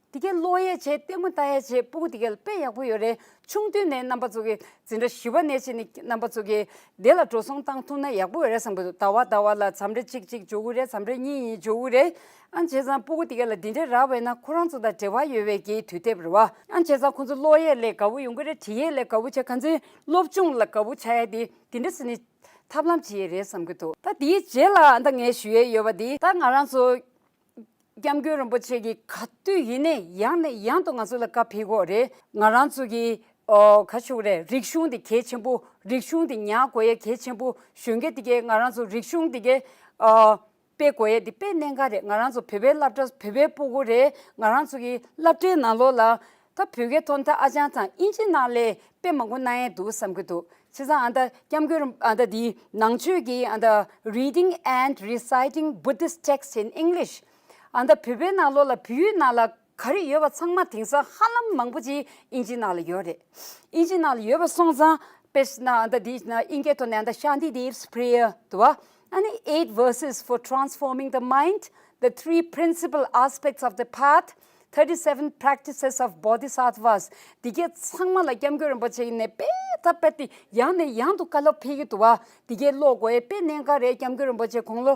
དེ་གས་ཀློག་ཡས་བྱས། ལྟད་མོ་ལྟ་ཡས་བྱས། སྤུ་གུ་དེ་གས་ལ་དཔེ་ཡག་པོ་ཡོད་རེད། ཆུང་དུས་ནས་རྣམ་པ་ཚོ་གིས་འཛིན་གྲྭ་བཞི་པ་ནས་བྱས་ནས་རྣམ་པ་ཚོ་གིས་དེ་ལ་འགྲོ་སོང་བཏང་ཐུབ་ན་ཡག་པོ་ཡོད་རེད་བསམ་གྱི་འདུག་ཟླ་བ་ཟླ་བ་ལ་མཚམས་རེ་གཅིག་གཅིག་འབྱོར་གྱི་རེད། མཚམས་རེ་གཉིས་གཉིས་འབྱོར་གྱི་རེད། ཨ། བྱས་ཙང་སྤུ་གུ་དེ་གས་ལ་འདི་འདྲས་རག་པ་ཡིན་ན་ཁོ་རང་ཚོ་དང་འབྲེལ་བ་ཡོད་པའི་གི་དུས་དེབ་རེད་བ། ཨ། བྱས་ཙང་ཁོ་ཚོ་ཀློག་ཡས་ལ་དགའ་བོ་ཡོང་གི་རེད། བྲིས་ཡས་ལ་དགའ་བོ་བྱས། གང་ཚེ་སློབ་སྦྱོང་ལ་དགའ་བོ་ཆགས་ཡས་དེ་དེ་འདྲས་ཟེར་ནས་ཐབས་ལམ་བྱེད་ཡས་རེད་བསམ་གྱི་འདུག་ད་དེའི་རྗེས་ལ་ད་ངས་ཞུ་ཡས་ཡོད་པ་དེ། ད་ང་རང་ཚོ་སྐྱབས་མགོན་རིན་པོ་ཆེ་གིས་ག་དུས་ཡིན་ནའི་ཡང་ནས་ཡང་དུ་ང་ཚོ་ལ་བཀའ་ཕེབས་ཀྱི་ཡོད་རེད། ང་རང་ཚོ་གི། ཨོ། ག་ཞུ་དགོས་རེད། རིག་གཞུང་དེ་གལ་ཆེན་པོ། རིག་གཞུང་དེ་ཉར་དགོས་ཡས་གལ་ཆེན་པོ། གཞོན་སྐྱེས་དེ་གས་ང་རང་ཚོ་རིག་གཞུང་དེ་གས། ཨོ། སྤེལ་དགོས་ཡས་འདི་དཔེ་གནད་འགག་རེད། ང་རང་ཚོ་བོད་པའི་སློབ་གྲྭ་བོད་པའི་སྤུ་གུ་རེད། ང་རང་ཚོ་གི་སློབ་གྲྭའི་ནང་ལོགས་ལ་ད་བོད་སྐད་ཐོག་ནས་ད་ཨ་ཅང་དང་དབྱིན་ཇི་ནང་ལས་དཔེ་མང་པོ་གནང་ཡས་འདུག་བསམ་གྱི་འདུག་བྱས་ཙང་ཨ་ད་སྐྱབས་མགོན་རིན་ཨ་ད་འདི་ནང་ཆོས་ཀྱི་ཨ་ད་Reading and Reciting Buddhist Texts in English ཨ་ད་བོད་པའི་ནང་ལོགས་ལ་བོད་ཡིག་ནང་ལ་ག་རེ་ཡོད་པ་ཚང་མ་དེང་སང་ཧ་ལམ་མང་པོ་ཅིག་དབྱིན་ཇི་ནང་ལ་ཡོད་རེད། དབྱིན་ཇི་ནང་ལ་ཡོད་པ་སོང་ཙང་དཔེར་ན་ཨ་ད་འདི་ན་དབྱིན་སྐད་ཐོག་ནས་ཨ་ད་Shanti Dev's Prayer འདུག་བ། ཨ་ནི་eight verses for transforming the mind, the three principal aspects of the path, thirty-seven practices of bodhisattvas འདི་གས་ཚང་མ་ལ་སྐྱབས་མགོན་རིན་པོ་ཆེ་ནས་དཔེ་ད་དཔེ་དེ་ཡང་ནས་ཡང་དུ་བཀའ་སློབ་ཕེབས་ཀྱི་འདུག་བ། འདི་གས་ཀློག་དགོས་ཡས་དཔེ་གནད་འགག་རེད། སྐྱབས་མགོན་རིན་པོ་ཆེ་དགུང་ལོ་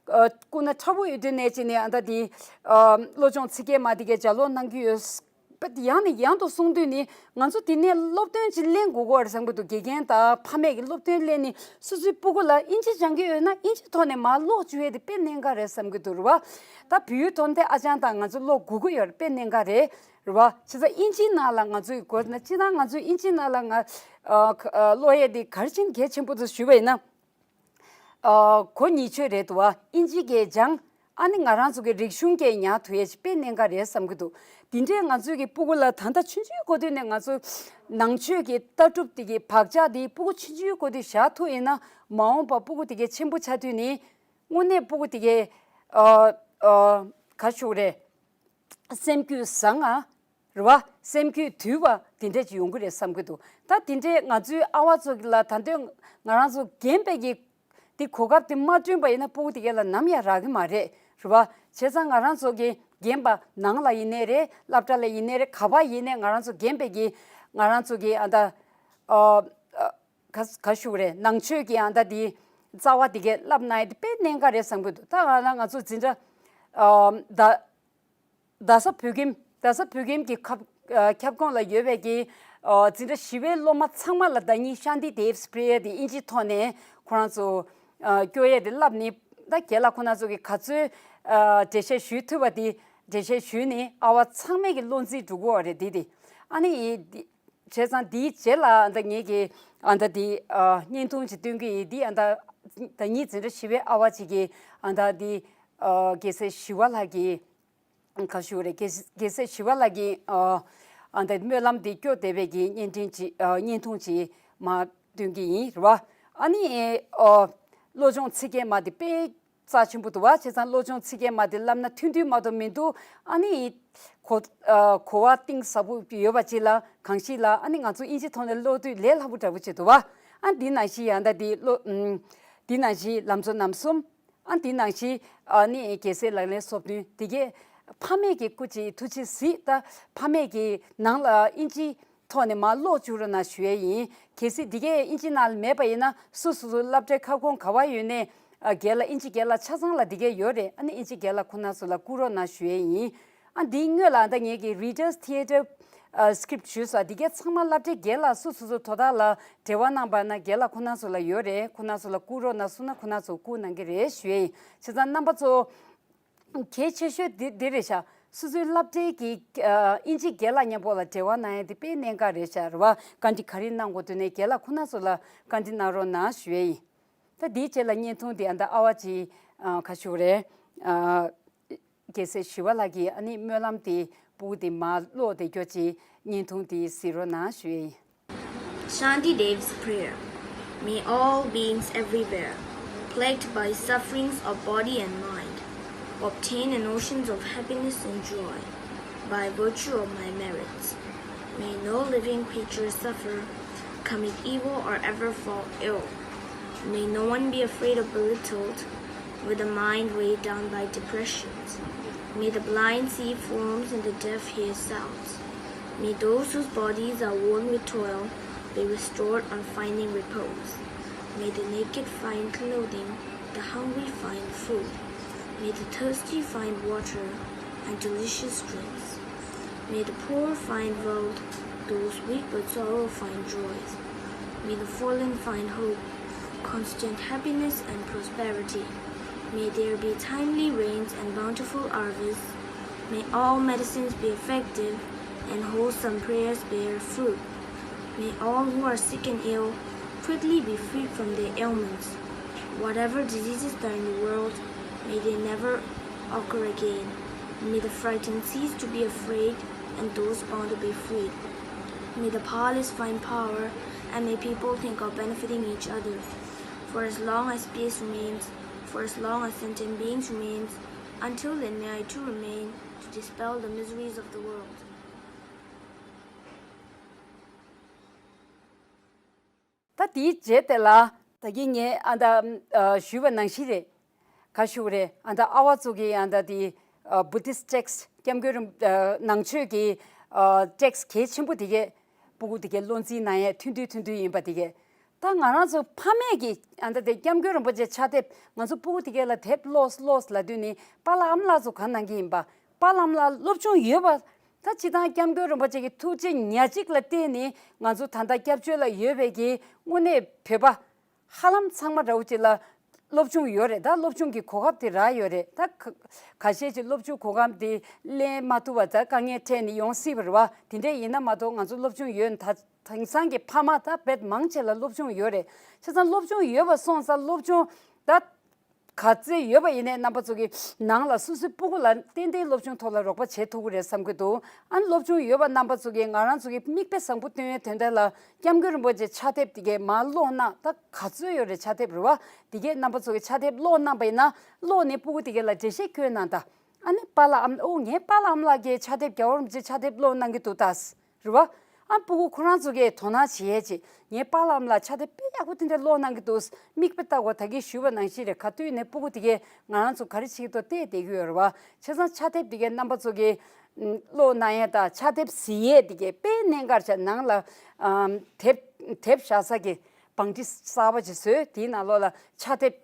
ཨ་སྐུ་ན་ཕྲ་བོ་ཡོད་དུས་ནས་ཅི་ནས་ཨ་ད་འདི་ཨ་བློ་སྦྱོང་ཚིག་བརྒྱད་མ་འདི་གས་ལྗགས་ཀློག་གནང་གི་ཡོད། པ་དེ་ཡང་ནས་ཡང་དུ་གསུང་དུས་ནི་ང་ཚོ་དེ་ནས་སློབ་སྟོན་ཅིག་ལེན་དགོས་ཀྱི་ཡོད་རེད་བསམ་གྱི་འདུག་དགེ་རྒན་དང་ཕ་མས་ཀྱི་སློབ་སྟོན་ལེན་ནི་སོ་སོའི་སྤུ་གུ་ལ་དབྱིན་ཇི་སྦྱང་གི་ཡོད་ན་དབྱིན་ཇི་ཐོག་ནས་མར་ཀློག་བཅུག་ཡས་དེ་དཔེ་གནད་འགག་རེད་བསམ་གྱི་འདུག་རེད་བ། ད་བོད་ཡིག་ཐོག་ནས་ཨ་ཅང་དང་ང་ཚོ་ཀློག་དགོས་ཀྱི་ཡོད་རེད། དཔེ་གནད་འགག་རེད། རེད་བ། བྱས་ཙང་དབྱིན་ཇིའི་ནང་ལ་ང་ཚོའི་དགོས་ན་སྤྱིར་བཏང་ང་ཚོའི་དབྱིན་ཇིའི་ནང་ལ་ང་ཨ་ཁ་ཨ་ཀློག་ཡས་དེ་ག་རེ་བྱས་ནས་གལ་ཆེན་པོ་འདུག་ཞུས་པ་ཡིན་ན། ཨ་གོ་ཉིད་ཆོད་རེད་འདུག་བ། དབྱིན་ཇི་སྐད་སྦྱང་། ཨ་ནི་ང་རང་ཚོ་གི་རིག་གཞུང་སྐད་ཉར་ཐུབ་ཡས་ཅིག་དཔེ་གནད་འགག་རེད་བསམ་གྱི་འདུག་དེ་འདྲས་ང་ཚོའི་གི་སྤུ་གུ་ལ་ད་ལྟ་ཆུང་ཆུང་གོ་དུས་ནས་ང་ཚོ་ནང་ཆོས་ཀྱི་ལྟ་གྲུབ་དེ་གི་བག་ཆགས་དེ་སྤུ་གུ་ཆུང་ཆུང་གོ་དུས་བཞག་ཐུབ་ཡིན་ན་མ་འོངས་པ་སྤུ་གུ་དེ་གས་ཆེན་པོ་ཆགས་དུས་ནི་དངོས་གནས་སྤུ་གུ་དེ་གས་ཨ་ཨ་ག་ཞུ་རེད། སེམས་རྒྱུད་བཟང་ང་། རེད་བ། སེམས་རྒྱུད་དུལ་བ་དེ་འདྲས་ཅིག་ཡོང་གི་རེད་བསམ་གྱི་འདུག་ད་དེ་འདྲས་ང་ཚོའི་ཨ་བ་ཚོ་ལ་ད་དུང་ང་རང་ཚོ་རྒན་པའི་གི་དེ་གོ་སྐབས་དེ་མ་བསྐྲུན་པ་ཡིན་ན་སྤུ་གུ་དེ་གས་ལ་ནམ་ཡང་རག་གི་མ་རེད། རེད་བ། བྱས་ཙང་ང་རང་ཚོ་གི་རྒན་པ་ནང་ལ་ཡིན་ནའི་རེད། སློབ་གྲྭ་ལ་ཡིན་ནའི་རེད། ག་པར་ཡིན་ནའི་ང་རང་ཚོ་རྒན་པའི་གི་ང་རང་ཚོ་གི་ཨ་ད་ཨ་ཨ་ག་ག་ཞུ་རེད། ནང་ཆོས་ཀྱི་ཨ་ད་དེ་རྩ་བ་དེ་གས་བསླབ་གནང་ཡས་དེ་དཔེ་གནད་འགག་རེད་བསམ་གྱི་འདུག་ད་ང་ང་ཚོ་འཛིན་གྲྭ་ཨ་ད། རྡ་ས་བོད་ཁྱིམ། རྡ་ས་བོད་ཁྱིམ་གྱི་ཁྱབ་ཨ་ཁྱབ་ཁོངས་ལ་ཡོད་པའི་གི་ཨ་འཛིན་གྲྭ་བཞི་པའི་སློབ་མ་ཚང་མ་ལ་ཟླ་ཉིན་Shanti Dev's Prayer དེ་དབྱིན་ཇིའི་ཐོག་ནས་ཁོ་རང་ཚོ་ཨ་སྐྱོར་ཡས་དེ་བསླབ་ནི། ད་རྒན་ལགས་ཁོ་རང་ཚོ་གི་ག་ཚོད་ཨ་འགྲེལ་བཤད་ཞུས་ཐུབ་པ་དེ་འགྲེལ་བཤད་ཞུས་ནི་ཨ་བ་ཚང་མས་གི་བློ་འཛིན་འགྲོ་གི་ཡོད་རེད། དེ་དེ་ཨ་ནི་ཡི་དེ་བྱས་ཙང་དེའི་རྗེས་ལ་ཨ་ད་ངེད་ཀྱི་ཨ་ད་དེ་ཨ་བརྙན་ཐུང་ཅིག་སྟོན་གི་ཡིན། དེ་ཨ་ད་ཟླ་ཉིན་འཛིན་གྲྭ་བཞི་པའི་ཨ་བ་ཅིག་གི་ཨ་ད་དེ་ཨ་རྒྱལ་སྲས་ཞི་བ་ལྷ་གི་ག་ཞུ་རེད། རྒྱལ་རྒྱལ་སྲས་ཞི་བ་ལྷ་གི་ཨ་ཨ་འདི་སྨོན་ལམ་འདི་སྐྱོར་བསྡད་པའི་གི་བརྙན་འཕྲིན་ཅིག་ཨ་བརྙན་ཐུང་ཅིག་མར་སྟོན་གི་ཡིན་རེད་བ། ཨ་ནི་ཨ་བློ་སྦྱོང་ཚིག་བརྒྱད་མ་འདི་དཔེ་རྩ་ཆེན་པོ་འདུག་བ། བྱས་ཙང་བློ་སྦྱོང་ཚིག་བརྒྱད་མ་འདི་བསླབ་ན་ཐུང་ཐུང་མ་གཏོགས་མི་འདུག་ཨ་ནི་གོ་ཨ་གོ་བ་གཏིང་ཟབ་པོ་ཡོད་པ་ཅིག་ལ་གང་ཞིག་ལ་ཨ་ནི་ང་ཚོ་དབྱིན་ཇི་ཐོག་ནས་ཀློག་དུས་ལས་སླ་པོ་འདྲ་པོ་ཅིག་འདུག་བ། ཨ་འདི་ནང་བཞིན་ཡང་ད་འདི་ཀློག་ཨམ་འདི་ནང་བཞིན་ལམ་གཙོ་རྣམ་གསུམ། ཨ་འདི་ནང་བཞིན་ཨ་ནི་རྒྱལ་སྲས་ལག་ལེན་སོ་བདུན་འདི་གས་ཕ་མས་ཀྱི་སྐུ་མཁྱེན་ཐུགས་རྗེ་གཟིགས། ད་ཕ་མས་ཀྱི་ནང་ལ་དབྱིན་ཇིའི་ཐོག་ནས་མར་ཀློག་བཅུག་རོགས་གནང་ཞུ་ཡས་ཡིན། གལ་སྲིད་འདི་གས་དབྱིན་ཇི་ནང་ལ་མེད་པ་ཡིན་ན་སོ་སོ་སོ་སློབ་གྲྭའི་ཁ་ཁོངས་ག་བ་ཡོད་ནའི་ཨ་རྒན་ལགས་དབྱིན་ཇི་རྒན་ལགས་ཆ་ཚང་ལ་འདི་གས་ཡོད་རེད། ཨ་ནི་དབྱིན་ཇི་རྒན་ལགས་ཁོ་ན་ཚོ་ལ་བསྐུར་རོགས་གནང་ཞུ་ཡས་ཡིན། ཨ་འདིའི་སྔོན་ལ་ཨ་ད་ངེད་ཀྱི་Reader's Theatre ཨ་script ཞུས་སོ། འདི་གས་ཚང་མ་སློབ་གྲྭའི་རྒན་ལགས་སོ་སོ་སོ་དོ་བདག་ལ་འབྲེལ་བ་གནང་པ་ན་རྒན་ལགས་ཁོ་ན་ཚོ་ལ་ཡོད་རེད། ཁོ་ན་ཚོ་ལ་བསྐུར་རོགས་གནང་གསུངས་ན་ཁོ་ན་ཚོ་བསྐུར་གནང་གི་རེད་ཞུ་ཡས་ཡིན། བྱས་ཙང་རྣམ་པ་ཚོ་གལ་ཆེ་ཤོས་འདི་འདི་རེད་ཤག་སོ་སོའི་སློབ་གྲྭའི་གི་ཨ་དབྱིན་ཇི་རྒན་ལགས་མཉམ་པོ་ལ་འབྲེལ་བ་གནང་ཡས་འདི་དཔེ་གནད་འགག་རེད་ཤག་རེད་བ། བཀའ་འདྲི་ག་རེ་གནང་དགོས་འདུག་ནས་རྒན་ལགས་ཁོ་ན་ཚོ་ལ་བཀའ་འདྲི་གནང་རོགས་གནང་ཞུ་ཡས་ཡིན། ད་འདིའི་རྗེས་ལ་བརྙན་ཐུང་འདི་ཨ་ད་ཨ་བ་ཅིག་ཨ་ག་ཞུ་རེད། ཨ་རྒྱལ་སྲས་ཞི་བ་ལྷ་གི་ཨ་ནི་སྨོན་ལམ་དེ་སྤུ་གུ་དེ་མར་ཀློག་བསྡད་རྒྱུ་ཅིག་བརྙན་ཐུང་དེ་གཟིགས་རོགས་གནང་ཞུ་ཡས་ཡིན། Shanti Dev's prayer. May all beings everywhere, plagued by sufferings of body and mind, obtain an oceans of happiness and joy by virtue of my merits. May no living creature suffer, commit evil, or ever fall ill. May no one be afraid or belittled, with a mind weighed down by depressions. May the blind see forms and the deaf hear sounds. May those whose bodies are worn with toil be restored on finding repose. May the naked find clothing, the hungry find food. May the thirsty find water and delicious drinks. May the poor find wealth, those weak with sorrow find joys. May the fallen find hope, constant happiness and prosperity. May there be timely rains and bountiful harvests. May all medicines be effective and wholesome prayers bear fruit. May all who are sick and ill quickly be freed from their ailments. Whatever diseases are in the world, May they never occur again. May the frightened cease to be afraid and those bound to be freed. May the powerless find power and may people think of benefiting each other. For as long as space remains, for as long as sentient beings remains, until then may I too remain to dispel the miseries of the world. ད་དེའི་རྗེས་དེ་ལ་ད་གིན་ངས་ཨ་ད་ཨ་ཞུས་པ་ནང་བཞིན་རེད། ག་ཞུ་རེད། ཨ་ད་ཨ་བ་ཚོ་གི་ཨ་ད་དེ་ཨ་Buddhist text སྐྱབས་མགོན་རིན་ཨ་ནང་ཆོས་ཀྱི་ཨ་text གལ་ཆེན་པོ་དེ་གས་སྤུ་གུ་དེ་གས་བློ་འཛིན་གནང་ཡས་ཐུང་ཐུང་ཐུང་ཐུང་ཡིན་པ་དེ་གས། ད་ང་རང་ཚོ་ཕ་མས་ཀྱི་ཨ་ད་དེ་སྐྱབས་མགོན་རིན་པོ་ཆེ་ཕྱག་དེབ་ང་ཚོ་སྤུ་གུ་དེ་གས་ལ་དེབ་ཀློག་ཀློག་ལབ་དུས་ནི་པཱ་ལགས་ཨ་མ་ལགས་ཚོ་ག་གནང་གི་ཡིན་པ། པཱ་ལགས་ཨ་མ་ལགས་སློབ་སྦྱོང་ཡོད་པ། ད་སྤྱིར་བཏང་སྐྱབས་མགོན་རིན་པོ་ཆེ་གི་ཐུགས་རྗེ་ཉག་གཅིག་ལ་བརྟེན་ནས་ང་ཚོ་ད་ལྟ་སྐྱབས་བཅོལ་ལ་ཡོད་པའི་གི་དངོས་གནས་བོད་པ་ཧ་ལམ་ཚང་མ་འདྲ་བོ་ཅིག་ལ་སློབ་སྦྱོང་ཡོད་རེད། ད་སློབ་སྦྱོང་གི་གོ་སྐབས་དེ་རག་ཡོད་རེད། ད་ཁ་ཁ་ཤས་ཅིག་སློབ་སྦྱོང་གོ་སྐབས་དེ་ལེན་མ་ཐུབ་པ་ད་དཀའ་ངལ་འཕྲད་ནས་ཡོང་སྲིད་པ་རེད་བ། དེ་འདྲས་ཡིན་ན་མ་གཏོགས་ང་ཚོ་སློབ་སྦྱོང་ཡོད། ད་དེང་སང་གི་ཕ་མ་ད་བེད་མང་ཆེ་ལ་སློབ་སྦྱོང་ཡོད་རེད། བྱས་ཙང་སློབ་སྦྱོང་ཡོད་པ་སོང་ཙང་སློབ་སྦྱོང་ད། ག་ཚོད་ཡོད་པ་ཡིན་ནའི་རྣམ་པ་ཚོ་གི་ནང་ལ་སོ་སོའི་སྤུ་གུ་ལ་ཏན་ཏན་སློབ་སྦྱོང་ཐོག་ལ་རོགས་པ་བྱེད་ཐུབ་ཀྱི་རེད་བསམ་གྱི་འདུག་ཨ་ནི་སློབ་སྦྱོང་ཡོད་པ་རྣམ་པ་ཚོ་གི་ང་རང་ཚོ་གི་མིག་དཔེ་བཟང་པོ་སྟོན་ཡའི་དོན་དག་ལ་སྐྱབས་མགོན་རིན་པོ་ཆེ་ཕྱག་དེབ་དེ་གའི་མར་ཀློག་གནང་། ད་ག་ཚོད་ཡོད་རེད་ཕྱག་དེབ་རེད་བ། དེ་གའི་རྣམ་པ་ཚོ་གི་ཕྱག་དེབ་ཀློག་གནང་པ་ཡིན་ན་ཀློག་ནས་སྤུ་གུ་དེ་གའི་ལ་འགྲེལ་བཤད་བཀོད་གནང་ད། ཨ་ནི་པཱ་ལགས་ཨ་མ་ཨོ་ངའི་པཱ་ལགས་ཨ་མ་ལགས་ཀྱིས་ཕྱག་དེབ་རྒྱལ་བ་རིན་པོ་ཆེ་ཕྱག་དེབ་ཀློག་གནང་གི་འདུག་ད། རེད་བ། ཨ་སྤུ་གུ་ཁོ་རང་ཚོ་གིས་དོ་སྣང་བྱེད་ཡས་ཅིག་ངའི་པཱ་ལགས་ཨ་མ་ལགས་ཕྱག་དེབ་དཔེ་ཡག་པོ་དེ་འདྲ་ཀློག་གནང་གི་འདུག་མིག་དཔེ་ལྟ་གོ། ད་གིན་ཞུས་པ་ནང་བཞིན་རེད། ག་དུས་ནས་སྤུ་གུ་དེ་གས་ང་རང་ཚོ་ག་རེ་བྱེད་ཀྱི་འདུག་བལྟས་བསྡད་ཀྱི་ཡོད་རེད་བ། བྱས་ཙང་ཕྱག་དེབ་དེ་གས་རྣམ་པ་ཚོ་གིས་ཀློག་གནང་ཡས་དང་ཕྱག་དེབ་གཟིགས་ཡས་དེ་གས་དཔེ་གནད་འགག་ཆགས། ནང་ལ་ཨམ་དེབ་དེབ་བཞག་ས་གི་བང་སྒྲིག་གསར་པ་ཅིག་བཟོས། དེའི་ནང་ལོགས་ལ་ཕྱག་དེབ་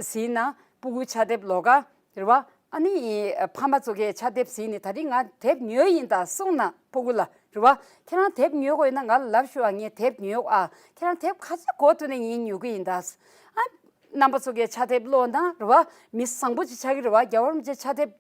གཟིགས་ན་སྤུ་གུའི་ཕྱག་དེབ་ཀློག་ག་རེད་བ། ཨ་ནི་ཕ་མ་ཚོ་གིས་ཕྱག་དེབ་གཟིགས་ནས་ད་རིང་ང་དེབ་ཉོས་ཡིན་ད་གསུངས་ན་སྤུ་གུ་ལ་རེད་བ། ཁྱེད་རང་དེབ་ཉོས་དགོས་ཡོད་ན་ང་ལ་ལབ་ཤོག་ཨ། ངས་དེབ་ཉོས་ཨ། ཁྱེད་རང་དེབ་ག་ཚོད་དགོས་ཐུག་ནས་ངས་ཉོ་གི་ཡིན་ད། ཨ་རྣམ་པ་ཚོ་གིས་ཕྱག་དེབ་ཀློག་ན་རེད་བ། མི་བཟང་པོ་ཅིག་ཆགས་ཀྱི་རེད་བ། རྒྱལ་བ་རིན་པོ་ཆེ་ཕྱག་དེབ་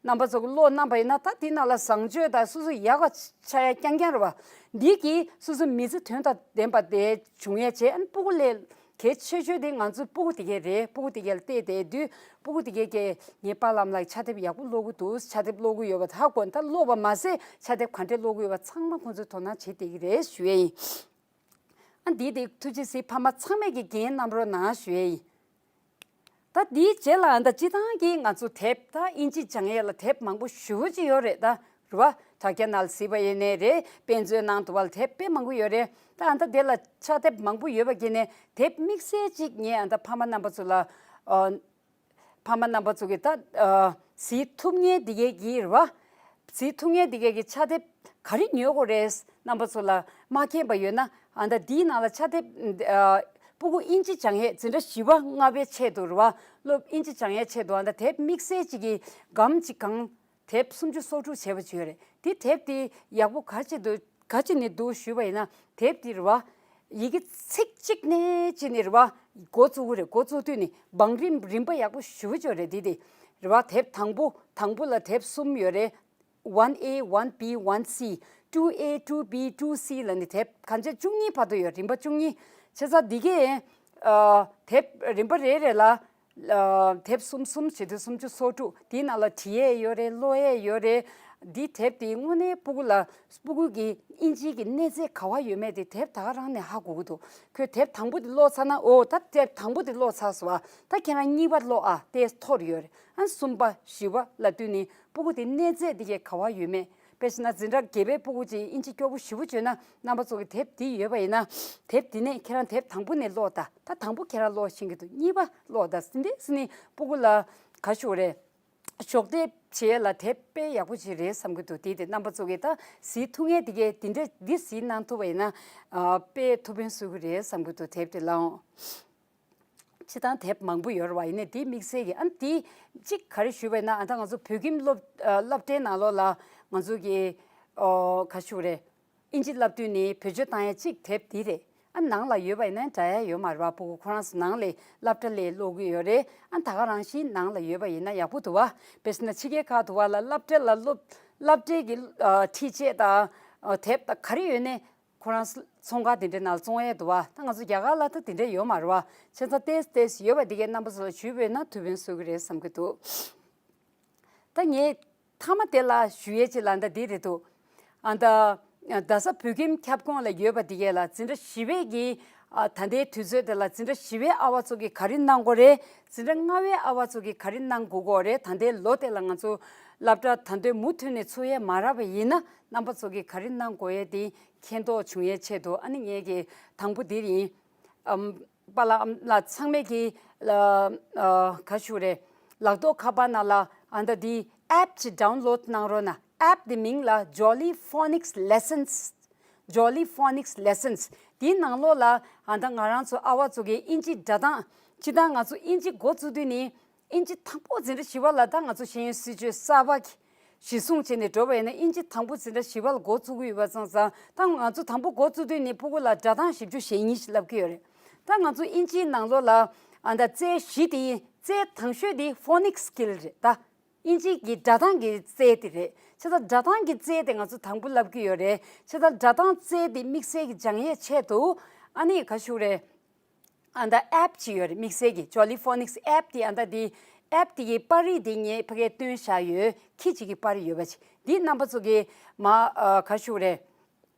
རྣམ་པ་ཚོ་གིས་ཀློག་གནང་པ་ཡིན་ན་ད་དེ་ནང་ལ་བཟང་སྤྱོད་དང་སོ་སོ་ཡག་ག་ཆགས་ཡ་རྐྱང་རྐྱང་རེད་བ། འདི་གིས་སོ་སོ་མི་ཚེ་དོན་དང་ལྡན་པ་དེ་བྱུང་ཡ་བྱས། ཨ་ནི་སྤུ་གུ་ལས། གལ་ཆེ་ཤོས་དེ་ང་ཚོའི་སྤུ་གུ་དེ་གས་རེད། སྤུ་གུ་དེ་གས་ལ་བལྟས་བསྡད་དུས་སྤུ་གུ་དེ་གས་ཀྱིས་ངའི་པཱ་ལགས་ཨ་མ་ལགས་ཕྱག་དེབ་ཡག་པོ་ཀློག་གི་འདུག་ཕྱག་དེབ་ཀློག་གི་ཡོད་པ་ཧ་གོ། ད་ཀློག་པ་མ་ཟད་ཕྱག་དེབ་ག་འདྲས་ཀློག་གི་ཡོད་པ་ཚང་མ་ཁོང་ཚོས་དོ་སྣང་བྱེད་བསྡད་ཀྱི་རེད་ཞུ་ཡས་ཡིན། ཨ་འདི་དེ་ཐུགས་རྗེ་གཟིགས་ཕ་མ་ཚང་མས་ཀྱིས་འགན་བསྣམས་རོགས་གནང་ཞུ་ཡས་ཡིན། ད་འདིའི་རྗེས་ལ་ཨ་ད་སྤྱིར་བཏང་གི་ང་ཚོ་དེབ་ད་དབྱིན་ཇི་སྦྱང་ཡས་ལ་དེབ་མང་པོ་ཞེ་པོ་ཅིག་ཡོད་རེད་ད། རེད་བ། དྲ་རྒྱ་ནང་ལ་གཟིགས་པ་ཡིན་ནའི་རེད། དཔེ་མཛོད་ནང་དུ་བ་ལ་དེབ་དཔེ་མང་པོ་ཡོད་རེད། ད་ཨ་ད་དེ་ལ་ཕྱག་དེབ་མང་པོ་ཡོད་པ་གི་ནས་དེབ་དམིགས་བསལ་ཅིག་ངས་ཨ་ད་ཕ་མ་རྣམ་པ་ཚོ་ལ་ཨ། ཕ་མ་རྣམ་པ་ཚོ་གིས་ད་ཨ་གཟིགས་ཐུབ་མཁན་དེ་གས་ཀྱིས་རེད་བ། གཟིགས་ཐུབ་མཁན་དེ་གས་ཀྱིས་ཕྱག་དེབ་ག་རེ་ཉོ་དགོས་རེད། རྣམ་པ་ཚོ་ལ་མ་མཁྱེན་པ་ཡོད་ན་ཨ་ད་འདིའི་ནང་ལ་ཕྱག་དེབ་ཨ་སྤུ་གུ་དབྱིན་ཇི་སྦྱང་ཡས་འཛིན་གྲྭ་བཞི་པ་ལྔ་པའི་ཆེད་དུ་རེད་བ། སློབ་དབྱིན་ཇི་སྦྱང་ཡས་ཆེད་དུ་ཨ་ད་དེབ་དམིགས་བསལ་ཅིག་གི་སྒམ་གཅིག་གང་དེབ་སུམ་ཅུ་སོ་དྲུག་བྱས་པ་ཅིག་ཡོད་རེད། དེ་དེབ་དེ་ཡག་པོ་ག་ཅི་འདུག་ག་ཅི་ནས་འདུག་ཞུས་པ་ཡིན་ན་དེབ་དེ་རེད་བ། ཡི་གེ་ཚིག་གཅིག་ནས་གཅིག་ནས་རེད་བ། འགོ་བཙུགས་ཀྱི་རེད། འགོ་བཙུགས་དུས་ནས་བང་རིམ་རིམ་པ་ཡག་པོ་ཞེ་པོ་ཅིག་ཡོད་རེད། དེ་དེ་རེད་བ། དེབ་དང་པོ་དང་པོ་ལ་དེབ་གསུམ་ཡོད་རེད། One A, One B, One C, Two A, Two B, Two C ལབ་ནས་དེབ་གང་ཆ་བཅུ་གཉིས་བར་དུ་ཡོད། རིམ་པ་བཅུ་གཉིས། བྱས་ཙང་འདི་གས་ཨ་དེབ་རིམ་པ་རེ་རེ་ལ་ཨ་དེབ་གསུམ་གསུམ་བྱེད་དུས་སུམ་ཅུ་སོ་དྲུག་དེའི་ནང་ལ་བྲིས་ཡས་ཡོད་རེད། ཀློག་ཡས་ཡོད་རེད། འདི་དེབ་དེ་དངོས་གནས་སྤུ་གུ་ལ་སྤུ་གུ་གི་དབྱིན་ཇིའི་གི་གནས་ཚད་ག་བ་ཡོད་མེད་དེ་དེབ་ད་ག་རང་ནས་ཧ་གོ་གི་འདུག་ཁོས་དེབ་དང་པོ་དེ་ཀློག་ཚར་ན། འོ་ད་དེབ་དང་པོ་དེ་ཀློག་ཚར་སོང་བ། ད་ཁྱེད་རང་གཉིས་པ་ཀློག་ཨ། དེ་ཐོར་ཡོད་རེད། ཨ་གསུམ་པ་བཞི་པ་ལབ་དུས་ནི་སྤུ་གུ་དེ་གནས་ཚད་དེ་གས་ག་བ་ཡོད་མེད། དཔེ་བྱས་ན་འཛིན་གྲྭ་བརྒྱད་པའི་སྤུ་གུ་ཅིག་དབྱིན་ཇི་སྐྱོ་པོ་ཞེ་པོ་བྱུང་ན་རྣམ་པ་ཚོ་གི་དེབ་དེ་ཡོད་པ་ཡིན་ན། དེབ་དེ་ནས་ཁྱེད་རང་དེབ་དང་པོ་ནས་ཀློག་ད། ད་དང་པོ་ཁྱེད་རང་ཀློག་ཤེས་ཀྱི་འདུག་གཉིས་པ་ཀློག་ད། འདི་འདྲས་ནི་སྤུ་གུ་ལ་ག་ཞུ་རེད། གཞོགས་འདེགས་བྱེད་ཡས་ལ་དེབ་དཔེ་ཡག་པོ་ཅིག་རེད་བསམ་གྱི་འདུག་དེ་དེ་རྣམ་པ་ཚོ་གིས་ད་གཟིགས་ཐུབ་མཁན་དེ་གས་དེ་འདྲས་འདི་གཟིགས་གནང་ཐུབ་པ་ཡིན་ན་ཨ་དཔེ་ཐུགས་ཕན་གསོས་ཀྱི་རེད་བསམ་གྱི་འདུག་དེབ་དེ་ལའང་། སྤྱིར་བཏང་དེབ་མང་པོ་ཡོད་རེད་བ། ཡིན་ནའི་དེ་དམིགས་བསལ་གྱི་ཨ་ནི་དེ་གཅིག་ག་རེ་ཞུས་པ་ཡིན་ན། ཨ་ད་ང་ཚོ་བོད་ཁྱིམ་སློབ་ཨ་སློབ་གྲྭའི་ནང་ལོགས་ལ་ང་ཚོ་གི་ཨོ་ག་ཞུ་རེད། ཨིན་ཇི་བསླབ་དུས་ནི་བེད་སྤྱོད་བཏང་ཡ་གཅིག་དེབ་འདི་རེད། ཨ་ནང་ལ་ཡོད་པ་ཡིན་ན་འདྲ་ཡ་ཡོད་མ་རེད་བ། སྤུ་གུ་ཁོ་རང་ཚོ་ནང་ལས་སློབ་གྲྭ་ལས་ཀློག་གི་ཡོད་རེད། ཨ་ད་ག་རང་བཞིན་ནང་ལ་ཡོད་པ་ཡིན་ན་ཡག་པོ་འདུག་བ། དཔེར་ན་ཕྱི་རྒྱལ་ཁག་ཏུ་བ་ལ་སློབ་གྲྭ་ལ་སློབ་སློབ་གྲྭའི་གི་ཨ་ཁྲིད་ཆས་དང་ཨ་དེབ་དང་ག་རེ་ཡོད་ནའི་ ཁོ་རང་ཚོང་ཁང་དེ་འདྲའི་ནང་ལ་བཙོང་ཡས་འདུག་བ། ད་ང་ཚོ་རྒྱ་གར་ལ་ད་དེ་འདྲ་ཡོད་མ་རེད་བ། བྱས་ཙང་ཏོག་ཙམ་ཡོད་པ་དེ་གའི་རྣམ་པ་ཚོ་ལ་ཞུས་པས་ན་ཐུགས་ཕན་གསོས་ཀྱི་རེད་བསམ་གྱི་འདུག་ད་ངས་མཐའ་མ་དེ་ལ་ཞུ་ཡས་ཅིག་ལ་འདི་རེད་འདུག་ཨ་ད་རྡ་ས་བོད་ཁྱིམ་ཁྱབ་ཁོངས་ལ་ཡོད་པ་དེ་གས་ལ་འཛིན་གྲྭ་བཞི་པའི་གི་ཨ་ད་ལྟའི་དུས་ཚོད་དེ་ལ་འཛིན་གྲྭ་བཞི་པའི་ཨ་བ་ཚོ་གིས་ག་རེ་གནང་དགོས་རེད། འཛིན་གྲྭ་ལྔ་པའི་ཨ་བ་ཚོ་གིས་ག་རེ་གནང་དགོས་ཀྱི་ཡོད་རེད། ད་ལྟའི་ལོ་དེ་ལ་ང་ཚོ་སློབ་གྲྭ་ད་དུང་མུ་མཐུད་ནས་ཚུགས་ཡས་མ་རག་པ་ཡིན་ན་རྣམ་པ་ཚོ་གིས་ག་རེ་གནང་དགོས་ཡས་དེ་མཁྱེན་རྟོགས་བྱུང་ཡས་ཆེད་དུ། ཨ་ནི་ངས་ཀྱི་དང་པོ་འདིར་ཡིན། ཨམ། པཱ་ལགས་ཨ་མ་ལགས་ཚང་མས་ཀྱི་ལ་ཨ་ག་ཞུ་རེད། ལག་ཐོག་ཁ་པར་ནང་ལ་ཨ་ད་འདི་ཨེབ་ཅིག་ཌའུན་ལོཌ་གནང་རོགས་གནང་། ཨེབ་དེ་མིང་ལ་Jolly Phonics Lessons། Jolly Phonics Lessons། དེའི་ནང་ལོགས་ལ་ཨ་ད་ང་རང་ཚོ་ཨ་བ་ཚོ་གི་ཨིན་ཇི་སྒྲ་གདངས། སྤྱིར་བཏང་ང་ཚོ་ཨིན་ཇི་འགོ་བཙུགས་དུས་ནི། ཨིན་ཇི་དང་པོ་འཛིན་གྲྭ་བཞི་པ་ལ་ད་ང་ཚོ་ཤེས་ཡོན་སྲིད་བྱུས་གསར་པ་གི་གཞི་བཟུང་བྱས་ནས་འགྲོ་བ་ཡིན་ན། ཨིན་ཇི་དང་པོ་འཛིན་གྲྭ་བཞི་པ་ལ་འགོ་བཙུགས་ཀྱི་ཡོད་པ་སོང་ཙང་། ད་ང་ཚོ་དང་པོ་འགོ་བཙུགས་དུས་ནས་སྤུ་གུ་ལ་སྒྲ་གདངས་བཞི་བཅུ་ཞེ་གཉིས་ཤིག་བསླབ་ཀྱི་ཡོད་རེད། ད་ང་ཚོ་ཨིན་ཇིའི་ནང་ལོགས་ལ་ཨ་ད་རྩལ་བཞི་དེ། རྩལ་དང་ཤོས་དེ་ཕོ་ནིག་སི་སི་ཀིལ་རེད། ད་ཨིན་ཇི་གི་སྒྲ་གདངས་ཀྱི་རྩལ་དེ་རེད། བྱས་ཙང་སྒྲ་གདངས་ཀྱི་རྩལ་དེ་ང་ཚོ་དང་པོ་བསླབ་ཀྱི་ཡོད་རེད། བྱས་ཙང་སྒྲ་གདངས་རྩལ་དེ་དམིགས་བསལ་གྱི་སྦྱང་ཡས་ཆེད་དུ་ཨ་ནི་ག་ཞུ་རེད། ཨ་ད་ཨེབ་ཅིག་ཡོད་རེད། དམིགས་བསལ་གྱི་Jolly Phonics ཨེབ་དེ། ཨ་ད་དེ་ཨེབ་དེ་གི་པར་རིས་དེ་ངས་ཕ་གིར་བཏོན་བཞག་ཡོད། ཁྱི་གཅིག་གི་པར་རིས་ཡོད་པ་ཅིག་འདི་རྣམ་པ་ཚོ་གིས་མ་ཨ་ག་ཞུ་རེད།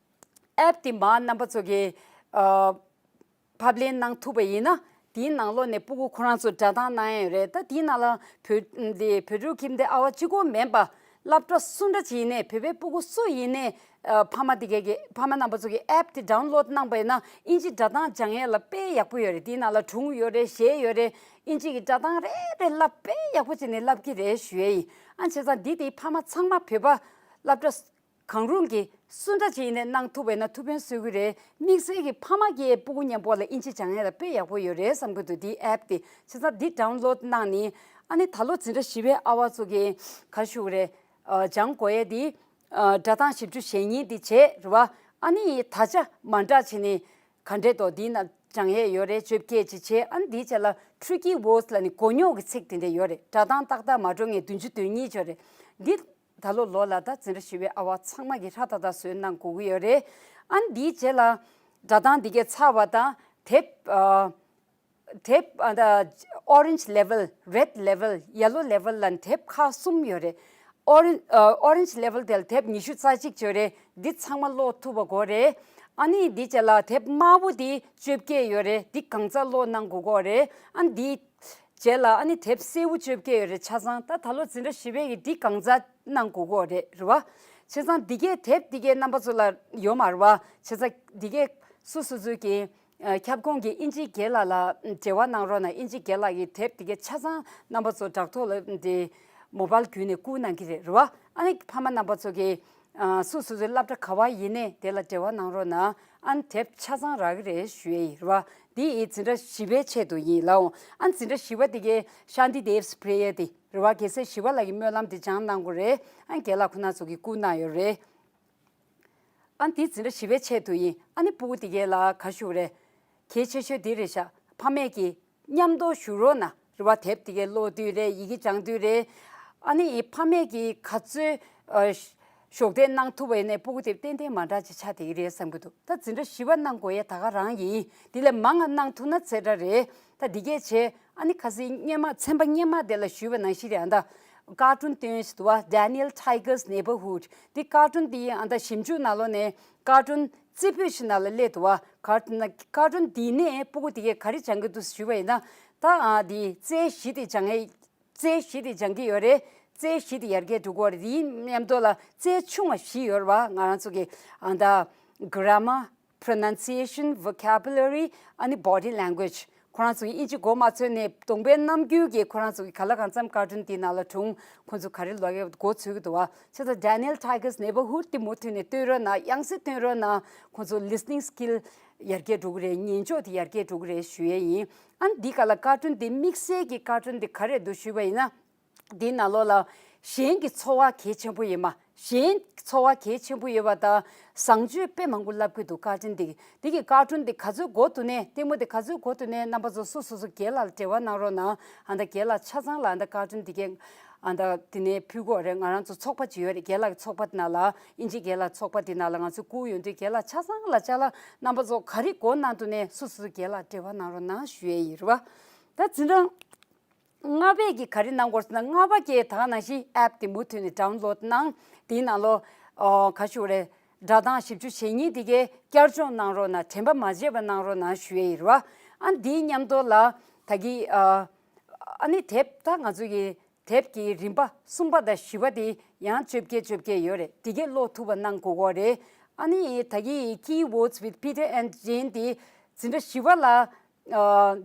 ཨེབ་དེ་མ་རྣམ་པ་ཚོ་གིས་ཨ་ཕབ་ལེན་གནང་ཐུབ་པ་ཡིན་ན། དེའི་ནང་ལོགས་ནས་སྤུ་གུ་ཁོ་རང་ཚོ་སྒྲ་གདངས་གནང་ཡས་ཡོད་རེད། ད་དེའི་ནང་ལ་བོད་དེ་བོད་ཕྲུག་ཁྱིམ་སྡེ་ཨ་བ་གཅིག་པོ་མིན་པ། སློབ་གྲྭ་སུ་འདྲ་ཅིག་ཡིན་ནའི། བོད་པའི་སྤུ་གུ་སུ་ཡིན་ནའི། ཨ་ཕ་མ་དེ་གས་ཀྱི་ཕ་མ་རྣམ་པ་ཚོ་གིས་ཨེབ་དེ་ཌའུན་ལོཌ་གནང་པ་ཡིན་ན། ཨིན་ཇི་སྒྲ་གདངས་སྦྱང་ཡས་ལ་དཔེ་ཡག་པོ་ཡོད་རེད། དེའི་ནང་ལ་སྒྲུང་ཡོད་རེད། གཞས་ཡོད་རེད། ཨིན་ཇི་གི་སྒྲ་གདངས་རེ་རེ་བསླབ། དཔེ་ཡག་པོ་བྱས་ནས་བསླབ་ཀྱི་རེད་ཞུ་ཡས་ཡིན། ཨ་བྱས་ཙང་འདི་དེ་ཕ་མ་ཚང་མ་བོད་པ་སློབ་གྲྭ་གང་རུང་གིས་སུ་འདྲ་ཅིག་ཡིན་ནའི་གནང་ཐུབ་པ་ཡིན་ན་ཐུགས་ཕན་གསོས་ཀྱི་རེད། དམིགས་བསལ་གྱི་ཕ་མ་གིས་སྤུ་གུ་མཉམ་པོ་ལ་ཨིན་ཇི་སྦྱང་ཡས་ལ་དཔེ་ཡག་པོ་ཡོད་རེད་བསམ་གྱི་འདུག་འདི་ཨེབ་དེ། བྱས་ཙང་འདི་ཌའུན་ལོཌ་གནང་ནས། ཨ་ནི་ད་ལོ་འཛིན་གྲྭ་བཞི་པའི་ཨ་བ་ཚོ་གིས་ག་ཞུ་གི་རེད། ཨ་སྦྱང་དགོས་ཡས་འདི། ཨ་སྒྲ་གདངས་བཞི་བཅུ་ཞེ་གཉིས་འདི་བྱས་རེད་བ། ཨ་ནི་ད་ཆ་མ་འདྲ་བྱས་ནས་ག་འདྲས་འདུག་འདི་ན་སྦྱང་ཡས་ཡོད་རེད། བཅོ་བརྒྱད་ཅིག་བྱས། ཨ་ནི་འདིའི་རྗེས་ལ་ཊི་རི་ཀི་ཝོརཌ་ལབ་ནས་མགོ་རྙོག་གི་ཚིག་དེ་འདྲས་ཡོད་རེད། སྒྲ་གདངས་ཏག་ཏག་མ་འགྲོ་མཁན་བདུན་ཅུ་དོན་གཉིས་ཅིག་ཡོད་རེད། འདི་ད་ལོ་ལོ་ལ་ད་འཛིན་གྲྭ་བཞི་པའི་ཨ་བ་ཚང་མ་གིས་ཧྲ་ཏག་ཏག་བཟོས་གནང་དགོས་ཀྱི་ཡོད་རེད། ཨ་ནི་འདིའི་རྗེས་ལ་སྒྲ་གདངས་འདི་གས་ཚར་བ་དང་དེབ། ཨ་དེབ། ཨ་ད་ཨོ་རེན་ཇི་ལེ་ཝལ། རེད་ལེ་ཝལ། ཡེ་ལོ་ལེ་ཝལ་ལབ་དེབ་ཁག་གསུམ་ཡོད་རེད། ཨོ་རེན་ཨ་ཨོ་རེན་ཇི་ལེ་ཝལ་དེ་ལ་དེབ་ཉི་ཤུ་རྩ་གཅིག་ཅིག་ཡོད་རེད། འདི་ཚང་མ་ཀློག་ཐུབ་པ་དགོས་རེད། ཨ་ནི་འདིའི་རྗེས་ལ་དེབ་དམར་པོ་འདི་བཅོ་བརྒྱད་ཡོད་རེད། འདི་གང་ཚང་ཀློག་གནང་དགོས་ཀྱི་ཡོད་རེད། ཨ་ནི་འདིའི་རྗེས་ལ་ཨ་ནི་དེབ་སེར་པོ་བཅོ་བརྒྱད་ཡོད་རེད། ཆ་ཚང་ད་ད་ལོ་འཛིན་གྲྭ་བཞི་པའི་གི་འདི་གང་ཚང་གནང་དགོས་ཀྱི་ཡོད་རེད། རེད་བ། བྱས་ཙང་འདི་གའི་དེབ་འདི་གའི་རྣམ་པ་ཚོ་ལ་ཡོད་མ་རེད་བ། བྱས་ཙང་འདི་གའི་སོ་སོ་སོའི་གི་ཨ་ཁྱབ་ཁོངས་ཀྱི་ཨིན་ཇིའི་རྒན་ལགས་ལ་འབྲེལ་བ་གནང་རོགས་གནང་། ཨིན་ཇིའི་རྒན་ལགས་ཀྱིས་དེབ་འདི་གའི་ཆ་ཚང་རྣམ་པ་ཚོ་དྲ་ཐོག་ལ་འདི་མོ་བཱལ་བརྒྱུད་ནས་བསྐུར་གནང་གི་རེད། རེད་བ། ཨ་ནི་ཕ་མ་རྣམ་པ་ཚོ་གིས་ཨ་སོ་སོ་སོའི་སློབ་གྲྭ་ག་བ་ཡིན་ནའི་དེ་ལ་འབྲེལ་བ་གནང་རོགས་གནང་། ཨ་ནི་དེབ་ཆ་ཚང་རག་གི་རེད་ཞུ་ཡས་ཡིན། རེད་བ། འདི་ཡི་འཛིན་གྲྭ་བཞི་པའི་ཆེད་དུ་ཡིན་ལགས། ཨ་ནི་འཛིན་གྲྭ་བཞི་པ་དེ་གའི་ཤཱནྟི་དེབ་པྲེ་ཡར་དེ་རེད་བ། རྒྱལ་སྲས་ཞི་བ་ལྷ་གི་སྨོན་ལམ་དེ་སྦྱང་གནང་དགོས་རེད། ཨ་ནི་རྒན་ལགས་ཁོ་ན་ཚོ་གིས་བསྐུར་གནང་ཡོད་རེད། ཨ་ནི་འདི་འཛིན་གྲྭ་བཞི་པའི་ཆེད་དུ་ཡིན། ཨ་ནི་སྤུ་གུ་དེ་གའི་ལ་ག་ཞུ་རེད། གལ་ཆེ་ཤོས་འདི་རེད་ཤག་ཕ་མས་ཀྱིས་མཉམ་དུ་ཞུགས་རོགས་གནང་། རེད་བ། དེབ་དེ་གའི་ཀློག་དུས་རེད། ཡི་གེ་སྦྱང་དུས་རེད། ཨ་ནི་ཕ་མས་ཀྱིས་ག་ཚོད་ཨ་གཞོགས་འདེགས་གནང་ཐུབ་པ་ཡིན་ནའི་སྤུ་གུ་དེ་ཏན་ཏན་མ་འདྲ་ཅིག་ཆགས་བསྡད་ཀྱི་རེད་བསམ་གྱི་འདུག་ད་འཛིན་གྲྭ་བཞི་པ་གནང་དགོས་ཡས་ད་ག་རང་ཡིན། དེ་ལས་མང་ང་གནང་ཐུབ་ན་ཚེ་འདྲ་རེད། ད་འདི་གས་བྱས། ཨ་ནི་ཁ་སང་སྔོན་མ་ཚན་པ་སྔོན་མ་དེ་ལ་ཞུས་པ་ནང་བཞིན་རེད། ཨ་ད་ཀར་ཊུན་སྟོན་ཞིག་འདུག་བ། Daniel Tiger's Neighborhood། འདི་ཀར་ཊུན་འདི་ཨ་ད་ཞིབ་འཇུག་ནང་ལོགས་ནས་ཀར་ཊུན་རྩེ་ཕུད་ཞིག་ནང་ལ་སླེབས་འདུག་བ། ཀར་ཊུན་ཀར་ཊུན་འདི་ནས་སྤུ་གུ་དེ་གས་ག་རེ་སྦྱང་གི་འདུག་ཞུས་པ་ཡིན་ན། ད་ཨ་འདི་རྩལ་བཞི་དེ་སྦྱང་ཡས། རྩལ་བཞི་དེ་སྦྱང་གི་ཡོད་རེད། རྩལ་བཞི་དེ་ཡར་རྒྱས་འགྲོ་གི་ཡོད་རེད། དེའི་མཉམ་དུ་ལ་རྩལ་ཆུང་བ་བཞི་ཡོད་རེད་བ། ང་རང་ཚོ་གི་ཨ་ད་grammar, pronunciation, vocabulary ཨ་ནི་body language། ཁོ་རང་ཚོ་གི་ཨིན་ཇི་མགོ་མ་ཚོས་ནས་གདོང་པའི་རྣམ་འགྱུར་གྱིས་ཁོ་རང་ཚོ་གི་ག་ལ་གང་འཚམ་ཀར་ཊུན་དེའི་ནང་ལ་སྒྲུང་ཁོ་ཚོ་ག་རེ་ཀློག་གི་མགོ་ཚོས་ཀྱི་འདུག་བ། བྱས་ཙང་Daniel Tiger's Neighborhood དེ་མུ་མཐུད་ནས་སྟོན་རོགས་གནང་། ཡང་སེ་སྟོན་རོགས་གནང་། ཁོ་ཚོ་listening skill ཡར་རྒྱས་འགྲོ་གི་རེད། ཉན་འཇོག་དེ་ཡར་རྒྱས་འགྲོ་གི་རེད་ཞུ་ཡས་ཡིན། ཨ་ནི་འདི་ག་ལ་ཀར་ཊུན་དེ་དམིགས་བསལ་གྱི་ཀར་ཊུན་དེ་ག་རེ་འདུག་ཞུས་པ་ཡིན་ན། འདིའི་ནང་ལོགས་ལ་གཞན་གྱི་འཚོ་བ་གལ་ཆེན་པོ་ཡིན་མ། གཞན་འཚོ་བ་གལ་ཆེན་པོ་ཡོད་པ་དང་བཟང་སྤྱོད་དཔེ་མང་པོ་བསླབ་ཀྱི་འདུག་ཀར་ཊུན་འདི་འདི་གི་ཀར་ཊུན་འདི་ག་ཚོད་མགོ་ཐུག་ནས་ལྟད་མོ་འདི་ག་ཚོད་མགོ་ཐུག་ནས་རྣམ་པ་ཚོ་སོ་སོ་སོ་རྒན་ལགས་ལ་འབྲེལ་བ་གནང་རོགས་གནང་། ཨ་ད་རྒན་ལགས་ཆ་ཚང་ལ་ཨ་ད་ཀར་ཊུན་འདི་གའི་ ཨ་ད་དེ་ནས་ཕུལ་དགོས་རེད། ང་རང་ཚོ་ཚོགས་པ་ཅིག་ཡོད་རེད། རྒན་ལགས་ཀྱི་ཚོགས་པ་དེ་ནང་ལ། དབྱིན་ཇི་རྒན་ལགས་ཚོགས་པ་དེ་ནང་ལ་ང་ཚོ་བསྐུར་ཡོང་དུས། རྒན་ལགས་ཆ་ཚང་ལ་ཅ་ལག་རྣམ་པ་ཚོ་ག་རེ་དགོས་གནང་འདུག་ནས་སོ་སོ་སོ་རྒན་ལགས་འབྲེལ་བ་གནང་རོགས་གནང་ཞུ་ཡས་ཡིན་རེད་བ། ད་འཛིན་གྲྭ་ལྔ་པས་ཀྱི་ག་རེ་གནང་དགོས་ཟེར་ན། ལྔ་པ་གིས་ད་ག་ནང་བཞིན་ཨེབ་དེ་མུ་མཐུད་ནས་ཌའུན་ལོཌ་གནང་། དེའི་ནང་ལོ་ཨོ་ག་ཞུ་རེད། སྒྲ་གདངས་བཞི་བཅུ་ཞེ་གཉིས་དེ་གའི་བསྐྱར་སྦྱོང་གནང་རོགས་གནང་། དྲན་པ་མ་བརྗེད་པ་གནང་རོགས་གནང་ཞུ་ཡས་ཡིན་རེད་བ། ཨ་འདིའི་མཉམ་དུ་ལ་ད་གི་ཨ་ཨ་ནི་དེབ་ད་ང་ཚོ་གི་དེབ་ཀྱི་རིམ་པ་གསུམ་པ་དང་བཞི་པ་དེ་ཡང་བཅོ་བརྒྱད་བཅོ་བརྒྱད་ཡོད་རེད། དེ་གའི་ཀློག་ཐུབ་པ་གནང་དགོས་ཀྱི་རེད། ཨ་ནི་ད་གི་Key Words with Peter and Jane དེ་འཛིན་གྲྭ་བཞི་པ་ལ་ཨ་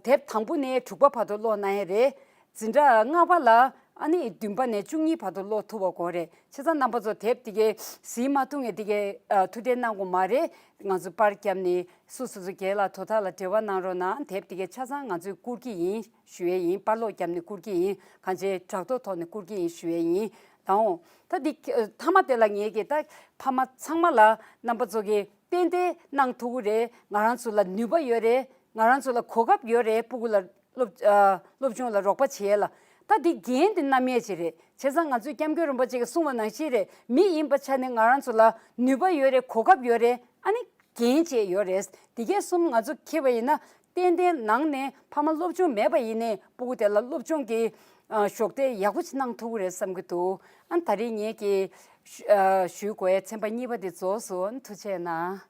དེབ་དང་པོ་ནས་དྲུག་པ་བར་དུ་ཀློག་གནང་ཡས་རེད། འཛིན་གྲྭ་ལྔ་པ་ལ་ཨ་ནི་བདུན་པ་ནས་བཅུ་གཉིས་བར་དུ་ཀློག་ཐུབ་པ་དགོས་རེད། བྱས་ཙང་རྣམ་པ་ཚོ་དེབ་དེ་གའི་གཟིགས་མ་ཐུབ་མཁན་དེ་གའི་ཨ་ཐུགས་ཁྲལ་གནང་དགོས་མ་རེད། ང་ཚོ་པར་བརྒྱབ་ནས་སོ་སོ་སོ་རྒན་ལགས་དོ་བདག་ལ་འབྲེལ་བ་གནང་རོགས་གནང་། དེབ་དེ་གའི་ཆ་ཚང་ང་ཚོས་བསྐུར་གྱི་ཡིན་ཞུ་ཡས་ཡིན། པར་ཀློག་བརྒྱབ་ནས་བསྐུར་གྱི་ཡིན། གང་ཅི་དྲ་ཐོག་ཐོག་ནས་བསྐུར་གྱི་ཡིན་ཞུ་ཡས་ཡིན། ད་འོང་ད་འདི་མཐའ་མ་དེ་ལ་ངས་ཀྱི་ད་ཕ་མ་ཚང་མ་ལ་རྣམ་པ་ཚོ་གིས་ཏན་ཏན་གནང་ཐུབ་ཀྱི་རེད། ང་རང་ཚོ་ལ་ནུས་པ་ཡོད་རེད། ང་རང་ཚོ་ལ་གོ་སྐབས་ཡོད་རེད། སྤུ་གུ་ལ་སློབ་ཨ་སློབ་སྦྱོང་ལ་རོགས་པ་བྱེད་ཡས་ལ། ད་འདི་འགན་དེ་བསྣམས་ཡས་ཅིག་རེད། བྱས་ཙང་ང་ཚོས་སྐྱབས་མགོན་རིན་པོ་ཆེ་གིས་གསུངས་པ་ནང་བཞིན་རེད། མི་ཡིན་པའི་ཆ་ནས་ང་རང་ཚོ་ལ་ནུས་པ་ཡོད་རེད། གོ་སྐབས་ཡོད་རེད། ཨ་ནི་འགན་བཅས་ཡོད་རེད། དེ་གས་གསུམ་ང་ཚོ་འཁྱེར་བ་ཡིན་ན། ཏན་ཏན་ནང་ནས་ཕ་མ་སློབ་སྦྱོང་མེད་པ་ཡིན་ནའི་སྤུ་གུ་དེ་ལ་སློབ་སྦྱོང་གི་ཨ་གཞོགས་འདེགས་ཡག་པོ་ཅིག་གནང་ཐུབ་ཀྱི་རེད་བསམ་གྱི་འདུག་ཨ་ད་རེས་ངས་ཀྱི་ཞུ་ཨ་ཞུ་དགོས་ཡས་ཚན་པ་གཉིས་པ་དེ་རྫོགས་སོང་། ཐུགས་རྗེ་གནང་།